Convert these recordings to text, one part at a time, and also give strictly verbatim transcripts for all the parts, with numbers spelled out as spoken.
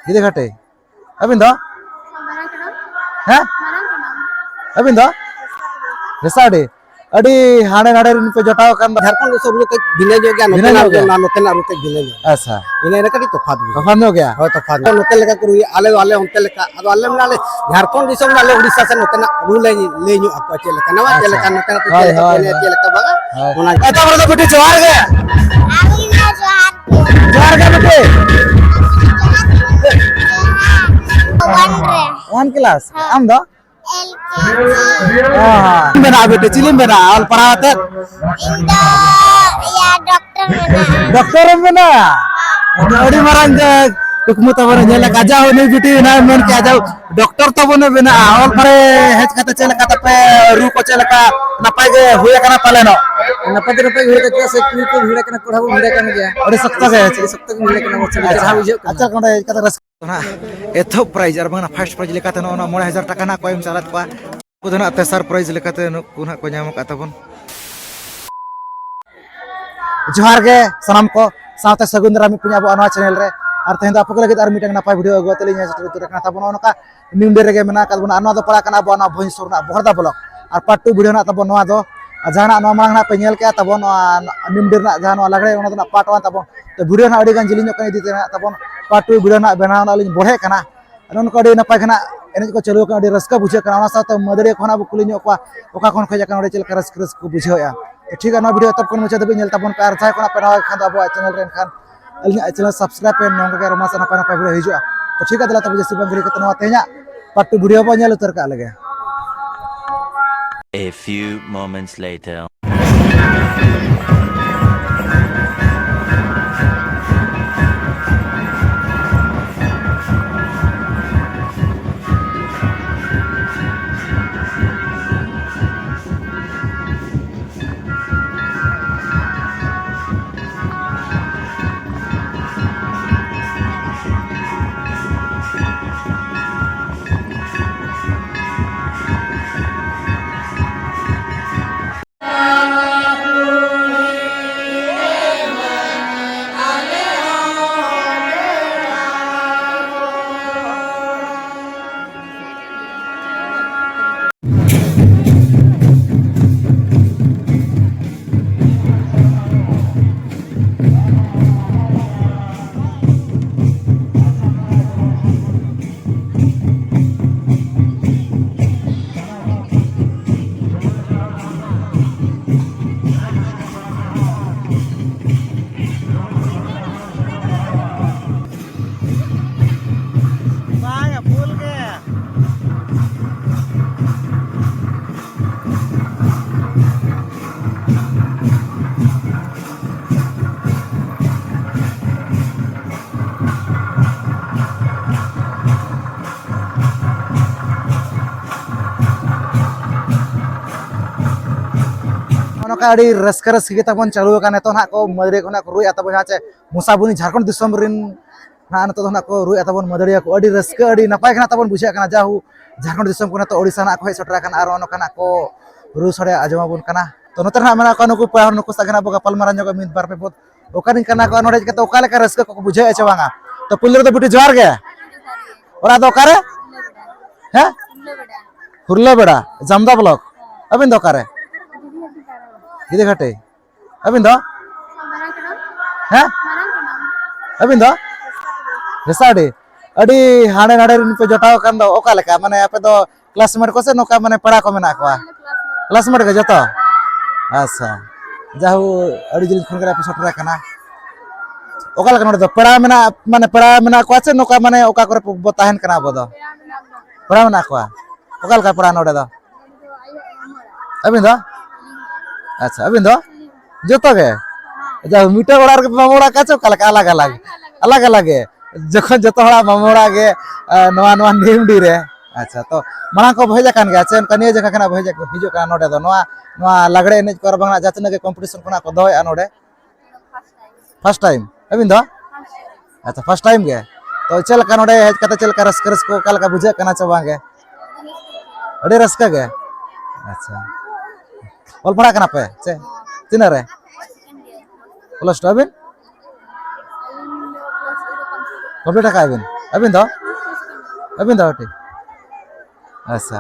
ᱤᱫᱤ ᱜᱷᱟᱴᱮ᱾ ᱟᱹᱵᱤᱱ ᱫᱚ? ᱢᱟᱨᱟᱝ ᱠᱟᱰᱟᱢ᱾ ᱦᱮᱸ? ᱢᱟᱨᱟᱝ ᱠᱟᱰᱟᱢ᱾ ᱟᱹᱵᱤᱱ ᱫᱚ? ᱨᱮᱥᱟᱰᱤ᱾ ᱟᱹᱰᱤ ᱦᱟᱸᱰᱮ ᱱᱟᱰᱮ ᱨᱮᱱ ᱯᱮ ᱡᱚᱴᱟᱣ ᱟᱠᱟᱱ ᱫᱚ᱾ ᱡᱷᱟᱲᱠᱷᱚᱸᱰ ᱫᱤᱥᱚᱢ ᱨᱩ ᱠᱟᱹᱡ ᱵᱷᱤᱱᱟᱹ ᱧᱚᱜ ᱜᱮᱭᱟ, ᱵᱷᱤᱱᱟᱹ ᱱᱚᱛᱮᱱᱟᱜ ᱧᱚᱜ ᱨᱩ ᱜᱮᱭᱟ᱾ ᱟᱨ ᱱᱚᱛᱮᱱᱟᱜ ᱨᱩ ᱠᱟᱹᱡ ᱵᱷᱤᱱᱟᱹ ᱧᱚᱜ᱾ ᱟᱪᱪᱷᱟ᱾ ᱤᱱᱟᱹ ᱨᱮ ᱠᱟᱹᱴᱤᱡ ᱛᱚᱯᱷᱟᱛ ᱜᱮᱭᱟ᱾ ᱛᱚᱯᱷᱟᱛ ᱧᱚᱜ ᱜᱮᱭᱟ? ᱦᱳᱭ, ᱛᱚᱯᱷᱟᱛ ᱜᱮᱭᱟ᱾ ᱱᱚᱛᱮ ᱞᱮᱠᱟ ᱠᱚ ᱨᱩᱭᱟ, ᱟᱞᱮ ᱫᱚ ᱟᱞᱮ ᱚᱱᱛᱮ ᱞᱮᱠᱟ, ᱟᱫᱚ ᱟᱞᱮ ᱢᱮᱱᱟᱜ ᱞᱮ ᱡᱷᱟᱲᱠᱷᱚᱸᱰ ᱫᱤᱥᱚᱢ ᱨᱮᱱᱟᱜ ᱞᱮ ᱩᱲᱤᱥᱥᱟ ᱥᱮᱫ ᱱᱚᱛᱮᱱᱟᱜ ᱨᱩ ᱞᱮ ᱞᱟᱹᱭ ᱧᱚᱜ ᱟᱠᱚᱣᱟ ᱪᱮᱫ ᱞᱮᱠᱟ, ᱱᱚᱣᱟ ᱪᱮᱫ ᱟᱪᱪᱷᱟ᱾ ᱞᱮᱠᱟ, ᱱᱚᱛᱮᱱᱟᱜ ᱫᱚ ᱪᱮᱫ ᱦᱳᱭ, ᱞᱮᱠᱟ ᱠᱚ ᱦᱳᱭ, ᱮᱱᱮᱡᱟ, ᱦᱳᱭ᱾ ᱪᱮᱫ ᱞᱮᱠᱟ ᱵᱟᱝᱟ, ᱦᱳᱭ᱾ ᱚᱱᱟ ᱜᱮ᱾ ᱮᱛᱚᱦᱚᱵ ᱨᱮᱫᱚ ᱵᱤᱴᱤ ᱡᱚᱦᱟᱨ ᱜᱮ᱾ ᱟᱹᱞᱤᱧ ᱦᱚᱸ ᱡᱚᱦᱟᱨ ᱜᱮ᱾ ᱡᱚᱦᱟᱨ ᱜᱮ ᱵᱤᱴᱤ᱾ ᱡᱚᱦᱟᱨ᱾ ᱚᱣᱟᱱ ᱨᱮ᱾ One class? ᱦᱮᱸ᱾ ᱟᱢ ᱫᱚ? ᱮᱞ ᱠᱮ ᱡᱤ᱾ ᱦᱮᱸ, ᱦᱮᱸ᱾ ᱪᱮᱫ ᱮᱢ ᱵᱮᱱᱟᱜᱼᱟ ᱵᱤᱴᱤ? ᱪᱮᱫ ᱮᱢ ᱵᱮᱱᱟᱜᱼᱟ ᱚᱞ ᱯᱟᱲᱦᱟᱣ ᱟᱛᱮᱫ? ᱤᱧ ᱫᱚ, ᱤᱭᱟᱹ, ᱰᱚᱠᱴᱚᱨ ᱵᱮᱱᱟᱜ᱾ ᱰᱚᱠᱴᱚᱨ ᱮᱢ ᱵᱮᱱᱟᱜᱼᱟ? ᱟᱹᱰᱤ ᱢᱟᱨᱟᱝ ᱜᱮ ᱠᱩᱠᱢᱩ ᱛᱟᱵᱚᱱ ᱧᱮᱞ ᱟᱠᱟᱫ᱾ ᱡᱟ ᱦᱩᱭ ᱱᱩᱭ ᱵᱤᱴᱤ ᱦᱮᱱᱟᱜ ᱢᱮᱱ ᱠᱮᱫᱼᱟ, ᱡᱟ ᱰᱚᱠᱴᱚᱨ ᱛᱟᱵᱚᱱᱮ ᱵᱮᱱᱟᱜᱼᱟ᱾ ᱚᱞ ᱯᱟᱲᱦᱟᱣ ᱦᱮᱡ ᱠᱟᱛᱮ ᱪᱮᱫ ᱞᱮᱠᱟ ᱛᱟᱯᱮ ᱨᱩ ᱠᱚ ᱪᱮᱫ ᱞᱮᱠᱟ ᱱᱟᱯᱟᱭ ᱜᱮ ᱦᱩᱭ ᱟᱠᱟᱱᱟ ᱯᱟᱞᱮᱱᱚᱜ? ᱱᱟᱯᱟᱭ ᱫᱚ ᱱᱟᱯᱟᱭ ᱜᱮ ᱦᱩᱭ ᱟᱠᱟᱱᱟ, ᱪᱮᱫᱟᱜ ᱥᱮ ᱠᱩᱲᱤ ᱠᱚ ᱵᱷᱤᱲ ᱟᱠᱟᱱᱟ, ᱠᱚᱲᱟ ᱠᱚ ᱵᱷᱤᱲ ᱟᱠᱟᱱ ᱜᱮᱭᱟ᱾ ᱟᱹᱰᱤ ᱥᱚᱠᱛᱚ ᱜᱮ᱾ ᱟᱹᱰᱤ ᱥᱚᱠᱛᱚ ᱜᱮ ᱵᱷᱤᱲ ᱟᱠᱟᱱᱟ, ᱵᱚᱪᱷᱚᱨ ᱟᱪᱪᱷᱟ᱾ ᱵᱚᱪᱷᱚᱨ ᱦᱟᱸᱜ ᱵᱩᱡᱷᱟᱹᱜ ᱠᱟᱱᱟ᱾ ᱟᱪᱪᱷᱟ, ᱚᱸᱰᱮ ᱦᱮᱡ ᱠᱟᱛᱮ ᱨᱟᱹᱥᱠᱟᱹ ᱚᱱᱟ ᱮᱛᱚᱦᱚᱵ ᱯᱨᱟᱭᱤᱡᱽ ᱟᱨ ᱵᱟᱝ first prize ᱞᱮᱠᱟᱛᱮ ᱱᱚᱜᱼᱚ ᱱᱚᱣᱟ ᱢᱚᱬᱮ ᱦᱟᱡᱟᱨ ᱴᱟᱠᱟ ᱱᱟᱜ ᱠᱚ ᱮᱢ ᱪᱟᱞᱟᱫ ᱠᱚᱣᱟ᱾ ᱩᱱᱠᱩ ᱫᱚ ᱱᱟᱜ ᱛᱮᱥᱟᱨ ᱯᱨᱟᱭᱤᱡᱽ ᱞᱮᱠᱟᱛᱮ ᱱᱩᱠᱩ ᱱᱟᱜ ᱠᱚ ᱧᱟᱢ ᱟᱠᱟᱫ ᱛᱟᱵᱚᱱ᱾ ᱡᱚᱦᱟᱨ ᱜᱮ ᱥᱟᱱᱟᱢ ᱠᱚ, ᱥᱟᱶᱛᱮ ᱥᱟᱹᱜᱩᱱ ᱫᱟᱨᱟᱢ ᱢᱤᱫ ᱯᱤᱧ ᱟᱵᱚᱣᱟᱜ ᱱᱚᱣᱟ ᱪᱮᱱᱮᱞ ᱨᱮ᱾ ᱟᱨ ᱛᱮᱦᱮᱧ ᱫᱚ ᱟᱯᱮ ᱠᱚ ᱞᱟᱹᱜᱤᱫ ᱟᱨ ᱢᱤᱫᱴᱟᱝ ᱱᱟᱯᱟᱭ ᱵᱷᱤᱰᱤᱭᱳ ᱟᱹᱜᱩ ᱠᱟᱛᱮ ᱞᱤᱧ ᱦᱮᱡ ᱥᱮᱴᱮᱨ ᱩᱛᱟᱹᱨ ᱟᱠᱟᱱᱟ᱾ ᱛᱟᱵᱚᱱ ᱱᱚᱜᱼᱚ ᱱᱚᱝᱠᱟ ᱱᱤᱢᱰᱮ ᱨᱮᱜᱮ ᱢᱮᱱᱟᱜ ᱟᱠᱟᱫ ᱵᱚᱱᱟ᱾ ᱟᱨ ᱱᱚᱣᱟ ᱫᱚ ᱯᱟᱲᱟᱜ ᱠᱟᱱᱟ ᱟᱵᱚᱣᱟᱜ ᱱᱚᱣᱟ ᱵᱷᱚᱸᱡᱽ ᱥᱩᱨ ᱨᱮᱱᱟᱜ ᱵᱚᱦᱚᱲᱫᱟ ᱵᱞᱚᱠ᱾ ᱟᱨ ᱯᱟᱨᱴ ᱴᱩ ᱵᱷᱤᱰᱤᱭᱳ ᱱᱟᱜ ᱛᱟᱵᱚᱱ ᱱᱚᱣᱟ ᱫᱚ, ᱟᱨ ᱡᱟᱦᱟᱸ ᱱᱟᱜ ᱱᱚᱣᱟ ᱢᱟᱲᱟᱝ ᱱᱟᱜ ᱯᱮ ᱧᱮᱞ ᱠᱮᱜᱼᱟ ᱛᱟᱵᱚᱱ ᱱᱚᱣᱟ ᱱᱤᱢᱰᱮ ᱨᱮᱱᱟᱜ ᱡᱟᱦᱟᱸ ᱱᱚᱣᱟ ᱞᱟᱜᱽᱲᱮ, ᱚᱱᱟ ᱫᱚ ᱱᱟᱜ ᱯᱟᱨᱴ ᱚᱣᱟᱱ ᱛᱟᱵᱚᱱ᱾ ᱛᱚ ᱵᱷᱤᱰᱤᱭᱳ ᱱᱟᱜ ᱟᱹᱰᱤ ᱜᱟᱱ ᱡᱤᱞᱤᱧ ᱧᱚᱜ ᱠᱟᱱᱟ, ᱤᱫᱤ ᱛᱮ ᱱᱟᱜ ᱛᱟᱵᱚᱱ ᱯᱟᱨᱴ ᱴᱩ ᱵᱷᱤᱰᱤᱭᱳ ᱱᱟᱜ ᱵᱮᱱᱟᱣ ᱱᱟᱜ ᱞᱤᱧ ᱵᱚᱲᱦᱮᱜ ᱠᱟᱱᱟ᱾ ᱟᱨ ᱱᱚᱜᱼᱚ ᱱᱚᱝᱠᱟ ᱟᱹᱰᱤ ᱱᱟᱯᱟᱭ ᱜᱮ ᱱᱟᱜ ᱮᱱᱮᱡ ᱠᱚ ᱪᱟᱹᱞᱩ ᱟᱠᱟᱱᱟ, ᱟᱹᱰᱤ ᱨᱟᱹᱥᱠᱟᱹ ᱵᱩᱡᱷᱟᱹᱜ ᱠᱟᱱᱟ᱾ ᱚᱱᱟ ᱥᱟᱶᱛᱮ ᱢᱟᱹᱫᱟᱹᱲᱤᱭᱟᱹ ᱠᱚ ᱱᱟᱜ ᱵᱚ ᱠᱩᱞᱤ ᱧᱚᱜ ᱠᱚᱣᱟ, ᱚᱠᱟ ᱠᱷᱚᱱ ᱠᱚ ᱦᱮᱡ ᱟᱠᱟᱱᱟ, ᱚᱸᱰᱮ ᱪᱮᱫ ᱞᱮᱠᱟ ᱨᱟᱹᱥᱠᱟᱹ, ᱨᱟᱹᱥᱠᱟᱹ ᱠᱚ ᱵᱩᱡᱷᱟᱹᱣᱮᱫᱼᱟ᱾ ᱛᱚ ᱴᱷᱤᱠ ᱜᱮᱭᱟ, ᱱᱚᱣᱟ ᱵᱷᱤᱰᱤᱭᱳ ᱮᱛᱚᱦᱚᱵ ᱠᱷᱚᱱ ᱢᱩᱪᱟᱹᱫ ᱫᱷᱟᱹᱵᱤᱡ ᱧᱮᱞ ᱛᱟᱵᱚᱱ ᱯᱮ᱾ ᱟᱨ ᱡᱟᱦᱟᱸᱭ ᱠᱚ ᱱᱟᱜ ᱯᱮ ᱱᱟᱣᱟ ᱜᱮ ᱠᱷᱟᱱ ᱫᱚ ᱟᱵᱚᱣᱟᱜ ᱪᱮᱱᱮᱞ ᱨᱮ, ᱮᱱᱠᱷᱟᱱ ᱟᱹᱞᱤᱧᱟᱜ ᱪᱮᱱᱮᱞ ᱥᱟᱵᱥᱠᱨᱟᱭᱤᱵ ᱯᱮ, ᱱᱚᱝᱠᱟ ᱜᱮ ᱟᱨᱚ ᱢᱟᱥᱮ ᱱᱟᱯᱟᱭ ᱱᱟᱯᱟᱭ ᱵᱷᱤᱰᱤᱭᱳ ᱦᱤᱡᱩᱜᱼᱟ᱾ ᱛᱚ ᱴᱷᱤᱠ ᱜᱮᱭᱟ, ᱫᱮᱞᱟ ᱛᱚᱵᱮ ᱡᱟᱹᱥᱛᱤ ᱵᱟᱝ ᱜᱷᱟᱹᱲᱤ ᱠᱟᱛᱮ ᱱᱚᱣᱟ ᱛᱮᱦᱮᱧᱟᱜ ᱯᱟᱨᱴ ᱴᱩ ᱵᱷᱤᱰᱤᱭᱳ ᱵᱚᱱ ᱧᱮᱞ ᱩᱛᱟᱹᱨ ᱠᱟᱜ ᱞᱮᱜᱮ᱾ A few moments later. ᱟᱹᱰᱤ ᱨᱟᱹᱥᱠᱟᱹ ᱨᱟᱹᱥᱠᱤ ᱜᱮ ᱛᱟᱵᱚᱱ ᱪᱟᱹᱞᱩ ᱟᱠᱟᱱᱟ᱾ ᱱᱤᱛᱚᱜ ᱱᱟᱦᱟᱜ ᱠᱚ ᱢᱟᱹᱫᱟᱹᱲᱤᱭᱟᱹ ᱠᱚ ᱱᱟᱦᱟᱜ ᱠᱚ ᱨᱩᱭᱮᱫᱼᱟ ᱛᱟᱵᱚᱱ, ᱡᱟᱦᱟᱸ ᱪᱮ ᱢᱚᱥᱟᱵᱩᱱᱤ ᱡᱷᱟᱲᱠᱷᱚᱸᱰ ᱫᱤᱥᱚᱢ ᱨᱮᱱ ᱱᱟᱦᱟᱜ ᱱᱤᱛᱚᱜ ᱫᱚ ᱱᱟᱦᱟᱜ ᱠᱚ ᱨᱩᱭᱮᱫᱼᱟ ᱛᱟᱵᱚᱱ ᱢᱟᱹᱫᱟᱹᱲᱤᱭᱟᱹ ᱠᱚ᱾ ᱟᱹᱰᱤ ᱨᱟᱹᱥᱠᱟᱹ, ᱟᱹᱰᱤ ᱱᱟᱯᱟᱭ ᱜᱮ ᱱᱟᱦᱟᱜ ᱛᱟᱵᱚᱱ ᱵᱩᱡᱷᱟᱹᱜ ᱠᱟᱱᱟ᱾ ᱡᱟᱦᱩ ᱡᱷᱟᱲᱠᱷᱚᱸᱰ ᱫᱤᱥᱚᱢ ᱠᱷᱚᱱ ᱱᱤᱛᱚᱜ ᱳᱰᱤᱥᱟ ᱱᱟᱦᱟᱜ ᱠᱚ ᱦᱮᱡ ᱥᱮᱴᱮᱨ ᱟᱠᱟᱱᱟ ᱟᱨ ᱱᱚᱜᱼᱚ ᱱᱚᱝᱠᱟ ᱱᱟᱦᱟᱜ ᱠᱚ ᱨᱩ ᱥᱟᱰᱮ ᱟᱸᱡᱚᱢ ᱟᱵᱚᱱ ᱠᱟᱱᱟ᱾ ᱛᱚ ᱱᱚᱛᱮ ᱨᱮ ᱱᱟᱦᱟᱜ ᱢᱮᱱᱟᱜ ᱠᱚᱣᱟ ᱱᱩᱠᱩ ᱯᱮᱲᱟ ᱦᱚᱲ, ᱱᱩᱠᱩ ᱥᱟᱶ ᱜᱮ ᱱᱟᱦᱟᱜ ᱵᱚ ᱜᱟᱯᱟᱞ ᱢᱟᱨᱟᱣ ᱧᱚᱜᱼᱟ ᱢᱤᱫ ᱵᱟᱨ ᱯᱮ ᱯᱚᱫ᱾ ᱚᱠᱟ ᱨᱮᱱ ᱠᱟᱱᱟ ᱠᱚ, ᱱᱚᱰᱮ ᱦᱮᱡ ᱠᱟᱛᱮ ᱚᱠᱟ ᱞᱮᱠᱟ ᱨᱟᱹᱥᱠᱟᱹ ᱠᱚᱠᱚ ᱵᱩᱡᱷᱟᱹᱣᱮᱫᱼᱟ ᱪᱮ ᱵᱟᱝᱟ? ᱛᱚ ᱯᱩᱭᱞᱩ ᱨᱮᱫᱚ ᱵᱤᱴᱤ ᱡᱚᱦᱟᱨ ᱜᱮ᱾ ᱚᱲᱟᱜ ᱫᱚ ᱚᱠᱟᱨᱮ? ᱦᱮᱸ? ᱦᱩᱨᱞᱟᱹ ᱵᱮᱲᱟ, ᱡᱟᱢᱫᱟ ᱵᱞᱚᱠ᱾ ᱟᱹᱵᱤᱱ ᱫᱚ ᱚᱠᱟᱨᱮ? ᱜᱤᱫᱤ ᱜᱷᱟᱴᱤ᱾ ᱟᱹᱵᱤᱱ ᱫᱚ? ᱦᱮᱸ? ᱟᱹᱵᱤᱱ ᱫᱚ? ᱵᱷᱮᱥᱟᱰᱤ᱾ ᱟᱹᱰᱤ ᱦᱟᱸᱰᱮ ᱱᱟᱰᱮ ᱨᱮᱱ ᱯᱮ ᱡᱚᱴᱟᱣ ᱟᱠᱟᱱ ᱫᱚ, ᱚᱠᱟ ᱞᱮᱠᱟ? ᱢᱟᱱᱮ ᱟᱯᱮ ᱫᱚ ᱠᱞᱟᱥᱢᱮᱴ ᱠᱚ ᱥᱮ ᱱᱚᱝᱠᱟ ᱢᱟᱱᱮ ᱯᱮᱲᱟ ᱠᱚ ᱢᱮᱱᱟᱜ ᱠᱚᱣᱟ? ᱠᱞᱟᱥᱢᱮᱴ ᱜᱮ ᱡᱚᱛᱚ? ᱟᱪᱪᱷᱟ, ᱡᱟᱦᱩ ᱟᱹᱰᱤ ᱡᱤᱞᱤᱧ ᱠᱷᱚᱱ ᱜᱮ ᱯᱮ ᱥᱮᱴᱮᱨ ᱟᱠᱟᱱᱟ᱾ ᱚᱠᱟ ᱞᱮᱠᱟ ᱱᱚᱰᱮ ᱫᱚ ᱯᱮᱲᱟ ᱢᱮᱱᱟᱜ, ᱢᱟᱱᱮ ᱯᱮᱲᱟ ᱢᱮᱱᱟᱜ ᱠᱚᱣᱟ ᱥᱮ ᱱᱚᱝᱠᱟ ᱢᱟᱱᱮ ᱚᱠᱟ ᱠᱚᱨᱮ ᱵᱚ ᱛᱟᱦᱮᱱ ᱠᱟᱱᱟ ᱟᱵᱚ ᱫᱚ? ᱯᱮᱲᱟ ᱢᱮᱱᱟᱜ ᱠᱚᱣᱟ᱾ ᱚᱠᱟ ᱞᱮᱠᱟ ᱯᱮᱲᱟ ᱱᱚᱰᱮ ᱫᱚ? ᱟᱹᱵᱤᱱ ᱫᱚ? ᱟᱪᱪᱷᱟ, ᱟᱹᱵᱤᱱ ᱫᱚ? ᱡᱚᱛᱚ ᱜᱮ? ᱟᱪᱪᱷᱟ, ᱢᱤᱫᱴᱟᱝ ᱚᱲᱟᱜ ᱨᱮᱜᱮ ᱯᱮ ᱢᱟᱢᱟ ᱚᱲᱟᱜ ᱠᱟᱱᱟ ᱥᱮ ᱚᱠᱟ ᱞᱮᱠᱟ ᱟᱞᱟᱜᱽ ᱟᱞᱟᱜᱽ? ᱟᱞᱟᱜᱽ ᱟᱞᱟᱜᱽ ᱜᱮ᱾ ᱡᱚᱠᱷᱚᱱ ᱡᱚᱛᱚ ᱦᱚᱲᱟᱜ ᱢᱟᱢᱟ ᱚᱲᱟᱜ ᱜᱮ, ᱮ, ᱱᱚᱣᱟ, ᱱᱚᱣᱟ ᱱᱤᱢᱰᱤ ᱨᱮ᱾ ᱟᱪᱪᱷᱟ, ᱛᱚ ᱢᱟᱲᱟᱝ ᱠᱚ ᱦᱮᱡ ᱟᱠᱟᱱ ᱜᱮᱭᱟ ᱥᱮ ᱚᱱᱠᱟ ᱱᱤᱭᱟᱹ ᱡᱟᱭᱜᱟ ᱠᱷᱚᱱᱟᱜ ᱵᱚ ᱦᱮᱡ, ᱦᱤᱡᱩᱜ ᱠᱟᱱᱟ ᱱᱚᱰᱮ ᱫᱚ? ᱱᱚᱣᱟ, ᱱᱚᱣᱟ ᱞᱟᱜᱽᱲᱮ ᱮᱱᱮᱡ ᱠᱚ ᱟᱨ ᱵᱟᱝ ᱡᱟᱦᱟᱸ ᱛᱤᱱᱟᱹᱜ ᱜᱮ ᱠᱚᱢᱯᱤᱴᱤᱥᱚᱱ ᱠᱷᱚᱱᱟᱜ ᱠᱚ ᱫᱚᱦᱚᱭᱮᱫᱼᱟ ᱱᱚᱰᱮ? First time. ᱟᱹᱵᱤᱱ ᱫᱚ? ᱟᱪᱪᱷᱟ, ᱯᱷᱟᱥᱴ ᱴᱟᱭᱤᱢ ᱜᱮ᱾ ᱛᱚ ᱪᱮᱫ ᱞᱮᱠᱟ ᱱᱚᱰᱮ ᱦᱮᱡ ᱠᱟᱛᱮ ᱪᱮᱫ ᱞᱮᱠᱟ ᱨᱟᱹᱥᱠᱟᱹ, ᱨᱟᱹᱥᱠᱟᱹ ᱚᱠᱟ ᱞᱮᱠᱟ ᱵᱩᱡᱷᱟᱹᱜ ᱠᱟᱱᱟ ᱪᱮ ᱵᱟᱝ ᱜᱮ? ᱟᱹᱰᱤ ᱨᱟᱹᱥᱠᱟᱹ ᱜᱮ᱾ ᱟᱪᱪᱷᱟ, ᱚᱞ ᱯᱟᱲᱦᱟᱜ ᱠᱟᱱᱟ ᱯᱮ ᱪᱮ? ᱛᱤᱱᱟᱹᱜ ᱨᱮ? Plus two. ᱟᱹᱵᱤᱱ? ᱠᱚᱢᱯᱞᱤᱴ ᱟᱠᱟᱫ ᱵᱤᱱ? ᱟᱹᱵᱤᱱ ᱫᱚ? ᱟᱹᱵᱤᱱ ᱫᱚ ᱠᱟᱹᱴᱤᱡ? ᱟᱪᱪᱷᱟ,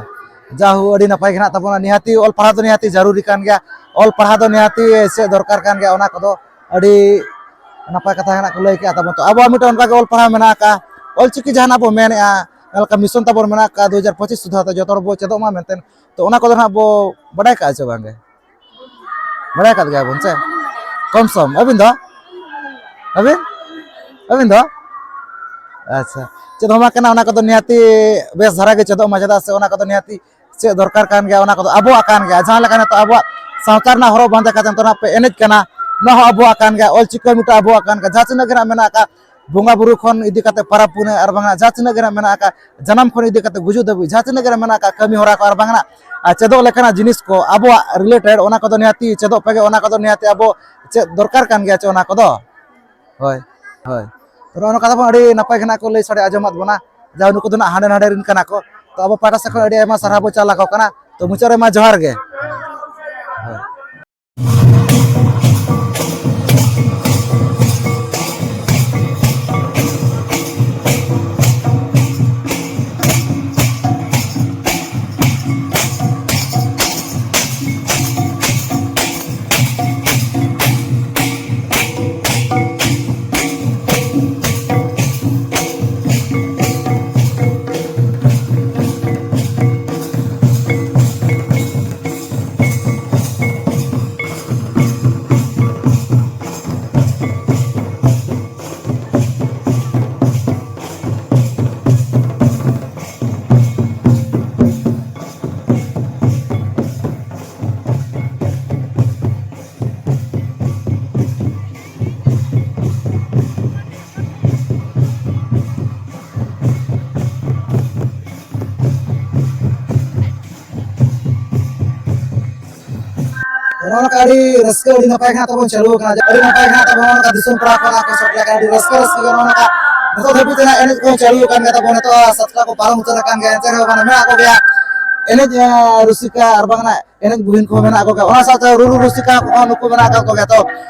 ᱡᱟᱦᱩ ᱟᱹᱰᱤ ᱱᱟᱯᱟᱭ ᱜᱮ ᱦᱮᱱᱟᱜ ᱛᱟᱵᱚᱱᱟ᱾ ᱱᱤᱦᱟᱹᱛᱤ ᱚᱞ ᱯᱟᱲᱦᱟᱣ ᱫᱚ ᱱᱤᱦᱟᱹᱛᱤ ᱡᱟᱹᱨᱩᱨᱤ ᱠᱟᱱ ᱜᱮᱭᱟ, ᱚᱞ ᱯᱟᱲᱦᱟᱣ ᱫᱚ ᱱᱤᱦᱟᱹᱛᱤ ᱪᱮᱫ ᱫᱚᱨᱠᱟᱨ ᱠᱟᱱ ᱜᱮᱭᱟ, ᱚᱱᱟ ᱠᱚᱫᱚ ᱟᱹᱰᱤ ᱱᱟᱯᱟᱭ ᱠᱟᱛᱷᱟ ᱦᱮᱱᱟᱜ ᱠᱚ ᱞᱟᱹᱭ ᱠᱮᱜᱼᱟ ᱛᱟᱵᱚᱱ᱾ ᱛᱚ ᱟᱵᱚᱣᱟᱜ ᱢᱤᱫᱴᱟᱝ ᱚᱱᱠᱟᱜᱮ ᱚᱞ ᱯᱟᱲᱦᱟᱣ ᱢᱮᱱᱟᱜ ᱟᱠᱟᱫ, ᱚᱞᱪᱤᱠᱤ ᱡᱟᱦᱟᱱᱟᱜ ᱵᱚ ᱢᱮᱱᱮᱜᱼᱟ, ᱡᱟᱦᱟᱸ ᱞᱮᱠᱟ ᱢᱤᱥᱚᱱ ᱛᱟᱵᱚᱱ ᱢᱮᱱᱟᱜ ᱟᱠᱟᱫ ᱫᱩ ᱦᱟᱡᱟᱨ ᱯᱚᱸᱪᱤᱥ ᱥᱩᱫᱷᱟ ᱛᱮ ᱡᱚᱛᱚ ᱦᱚᱲ ᱵᱚ ᱪᱮᱫᱚᱜ ᱢᱟ ᱢᱮᱱᱛᱮ, ᱛᱚ ᱚᱱᱟ ᱠᱚᱫᱚ ᱱᱟᱦᱟᱜ ᱵᱚ ᱵᱟᱰᱟᱭ ᱠᱟᱜᱼᱟ ᱪᱮ ᱵᱟᱝᱜᱮ? ᱵᱟᱲᱟᱭ ᱟᱠᱟᱫ ᱜᱮᱭᱟ ᱵᱚᱱ ᱥᱮ ᱠᱚᱢ ᱥᱚᱢ᱾ ᱟᱹᱵᱤᱱ ᱫᱚ? ᱟᱹᱵᱤᱱ? ᱟᱹᱵᱤᱱ ᱫᱚ? ᱟᱪᱪᱷᱟ, ᱪᱮᱫ ᱦᱚᱸ ᱵᱟᱝ ᱠᱟᱱᱟ, ᱚᱱᱟ ᱠᱚᱫᱚ ᱱᱤᱦᱟᱹᱛᱤ ᱵᱮᱥ ᱫᱷᱟᱨᱟ ᱜᱮ ᱪᱮᱫᱚᱜ ᱢᱟ, ᱪᱮᱫᱟᱜ ᱥᱮ ᱚᱱᱟ ᱠᱚᱫᱚ ᱱᱤᱦᱟᱹᱛᱤ ᱪᱮᱫ ᱫᱚᱨᱠᱟᱨ ᱠᱟᱱ ᱜᱮᱭᱟ, ᱚᱱᱟ ᱠᱚᱫᱚ ᱟᱵᱚᱣᱟᱜ ᱠᱟᱱ ᱜᱮᱭᱟ᱾ ᱡᱟᱦᱟᱸ ᱞᱮᱠᱟ ᱱᱤᱛᱚᱜ ᱟᱵᱚᱣᱟᱜ ᱥᱟᱶᱛᱟ ᱨᱮᱱᱟᱜ ᱦᱚᱨᱚᱜ ᱵᱟᱸᱫᱮ ᱠᱟᱛᱮ ᱱᱤᱛᱚᱜ ᱯᱮ ᱮᱱᱮᱡ ᱠᱟᱱᱟ, ᱱᱚᱣᱟ ᱦᱚᱸ ᱟᱵᱚᱣᱟᱜ ᱠᱟᱱ ᱜᱮᱭᱟ, ᱚᱞᱪᱤᱠᱤ ᱢᱤᱫᱴᱟᱝ ᱟᱵᱚᱣᱟᱜ ᱠᱟᱱ ᱜᱮᱭᱟ᱾ ᱡᱟᱦᱟᱸ ᱛᱤᱱᱟᱹᱜ ᱜᱮ ᱱᱟᱜ ᱢᱮᱱᱟᱜ ᱟᱠᱟᱫ ᱵᱚᱸᱜᱟ ᱵᱩᱨᱩ ᱠᱷᱚᱱ ᱤᱫᱤ ᱠᱟᱛᱮ ᱯᱟᱨᱟᱵᱽ ᱯᱩᱱᱟᱹᱭ ᱟᱨ ᱵᱟᱝ ᱡᱟᱦᱟᱸ ᱛᱤᱱᱟᱹᱜ ᱜᱮ ᱱᱟᱜ ᱢᱮᱱᱟᱜ ᱟᱠᱟᱫ ᱡᱟᱱᱟᱢ ᱠᱷᱚᱱ ᱤᱫᱤ ᱠᱟᱛᱮ ᱜᱩᱡᱩᱜ ᱫᱷᱟᱹᱵᱤᱡ ᱡᱟᱦᱟᱸ ᱛᱤᱱᱟᱹᱜ ᱜᱮ ᱱᱟᱜ ᱢᱮᱱᱟᱜ ᱟᱠᱟᱫ ᱠᱟᱹᱢᱤ ᱦᱚᱨᱟ ᱠᱚ ᱟᱨ ᱵᱟᱝ ᱱᱟᱜ ᱟᱨ ᱪᱮᱫᱚᱜ ᱞᱮᱠᱟᱱᱟᱜ ᱡᱤᱱᱤᱥ ᱠᱚ ᱟᱵᱚᱣᱟᱜ related, ᱚᱱᱟ ᱠᱚᱫᱚ ᱱᱤᱦᱟᱹᱛᱤ ᱪᱮᱫᱚᱜ ᱯᱮᱜᱮ, ᱚᱱᱟ ᱠᱚᱫᱚ ᱱᱤᱦᱟᱹᱛᱤ ᱟᱵᱚ ᱪᱮᱫ ᱫᱚᱨᱠᱟᱨ ᱠᱟᱱ ᱜᱮᱭᱟ ᱪᱮ ᱚᱱᱟ ᱠᱚᱫᱚ᱾ ᱦᱳᱭ, ᱦᱳᱭ᱾ ᱛᱚ, ᱱᱚᱜᱼᱚ ᱱᱚᱝᱠᱟ ᱛᱟᱵᱚᱱ ᱟᱹᱰᱤ ᱱᱟᱯᱟᱭ ᱜᱮ ᱱᱟᱜ ᱠᱚ ᱞᱟᱹᱭ ᱥᱟᱰᱮ ᱟᱸᱡᱚᱢᱟᱫ ᱵᱚᱱᱟ, ᱡᱟᱦᱟᱸ ᱱᱩᱠᱩ ᱫᱚ ᱱᱟᱜ ᱦᱟᱸᱰᱮ ᱱᱟᱰᱮ ᱨᱮᱱ ᱠᱟᱱᱟ ᱠᱚ᱾ ᱛᱚ, ᱟᱵᱚ ᱯᱟᱦᱴᱟ ᱥᱮᱫ ᱠᱷᱚᱱ ᱟᱹᱰᱤ ᱟᱭᱢᱟ ᱥᱟᱨᱦᱟᱣ ᱵᱚ ᱪᱟᱞ ᱟᱠᱚ ᱠᱟᱱᱟ᱾ ᱛᱚ, ᱢᱩᱪᱟᱹᱫ ᱨᱮ ᱢᱟ ᱡᱚᱦᱟᱨ ᱜᱮ᱾ ᱦᱳᱭ᱾ ᱱᱚᱜᱼᱚ ᱱᱚᱝᱠᱟ ᱟᱹᱰᱤ ᱨᱟᱹᱥᱠᱟᱹ, ᱟᱹᱰᱤ ᱱᱟᱯᱟᱭ ᱜᱮ ᱦᱟᱸᱜ ᱛᱟᱵᱚᱱ ᱪᱟᱹᱞᱩ ᱟᱠᱟᱱᱟ, ᱟᱹᱰᱤ ᱱᱟᱯᱟᱭ ᱜᱮ ᱦᱟᱸᱜ ᱛᱟᱵᱚᱱ ᱱᱚᱜᱼᱚ ᱱᱚᱝᱠᱟ ᱫᱤᱥᱚᱢ ᱯᱮᱲᱟ ᱠᱚ ᱚᱱᱟ ᱠᱚ ᱥᱮᱴᱮᱨ ᱟᱠᱟᱱᱟ, ᱟᱹᱰᱤ ᱨᱟᱹᱥᱠᱟᱹ, ᱨᱟᱹᱥᱠᱟᱹ ᱜᱮ ᱱᱚᱜᱼᱚ ᱱᱚᱝᱠᱟ ᱱᱤᱛᱚᱜ ᱫᱷᱟᱹᱵᱤᱡ ᱛᱮ ᱦᱟᱸᱜ ᱮᱱᱮᱡ ᱠᱚ ᱪᱟᱹᱞᱩ ᱟᱠᱟᱱ ᱜᱮ ᱛᱟᱵᱚᱱᱟ, ᱱᱤᱛᱚᱜ ᱥᱟᱛᱴᱟ ᱠᱚ ᱯᱟᱨᱚᱢ ᱩᱛᱟᱹᱨ ᱟᱠᱟᱱ ᱜᱮᱭᱟ, ᱮᱱᱛᱮ ᱨᱮᱦᱚᱸ ᱢᱟᱱᱮ ᱢᱮᱱᱟᱜ ᱠᱚᱜᱮᱭᱟ᱾ ᱮᱱᱮᱡ, ᱮ, ᱨᱩᱥᱤᱠᱟ ᱟᱨ ᱵᱟᱝ ᱮᱱᱮᱡ ᱵᱩᱦᱤᱱ ᱠᱚᱦᱚᱸ ᱢᱮᱱᱟᱜ ᱠᱚᱜᱮᱭᱟ, ᱚᱱᱟ ᱥᱟᱶᱛᱮ ᱨᱩᱨᱩ ᱨᱩᱥᱤᱠᱟ ᱠᱚᱦᱚᱸ ᱱᱩᱠᱩ ᱢᱮᱱᱟᱜ ᱟᱠᱟᱫ ᱠᱚᱜᱮᱭᱟ᱾ ᱛᱚ,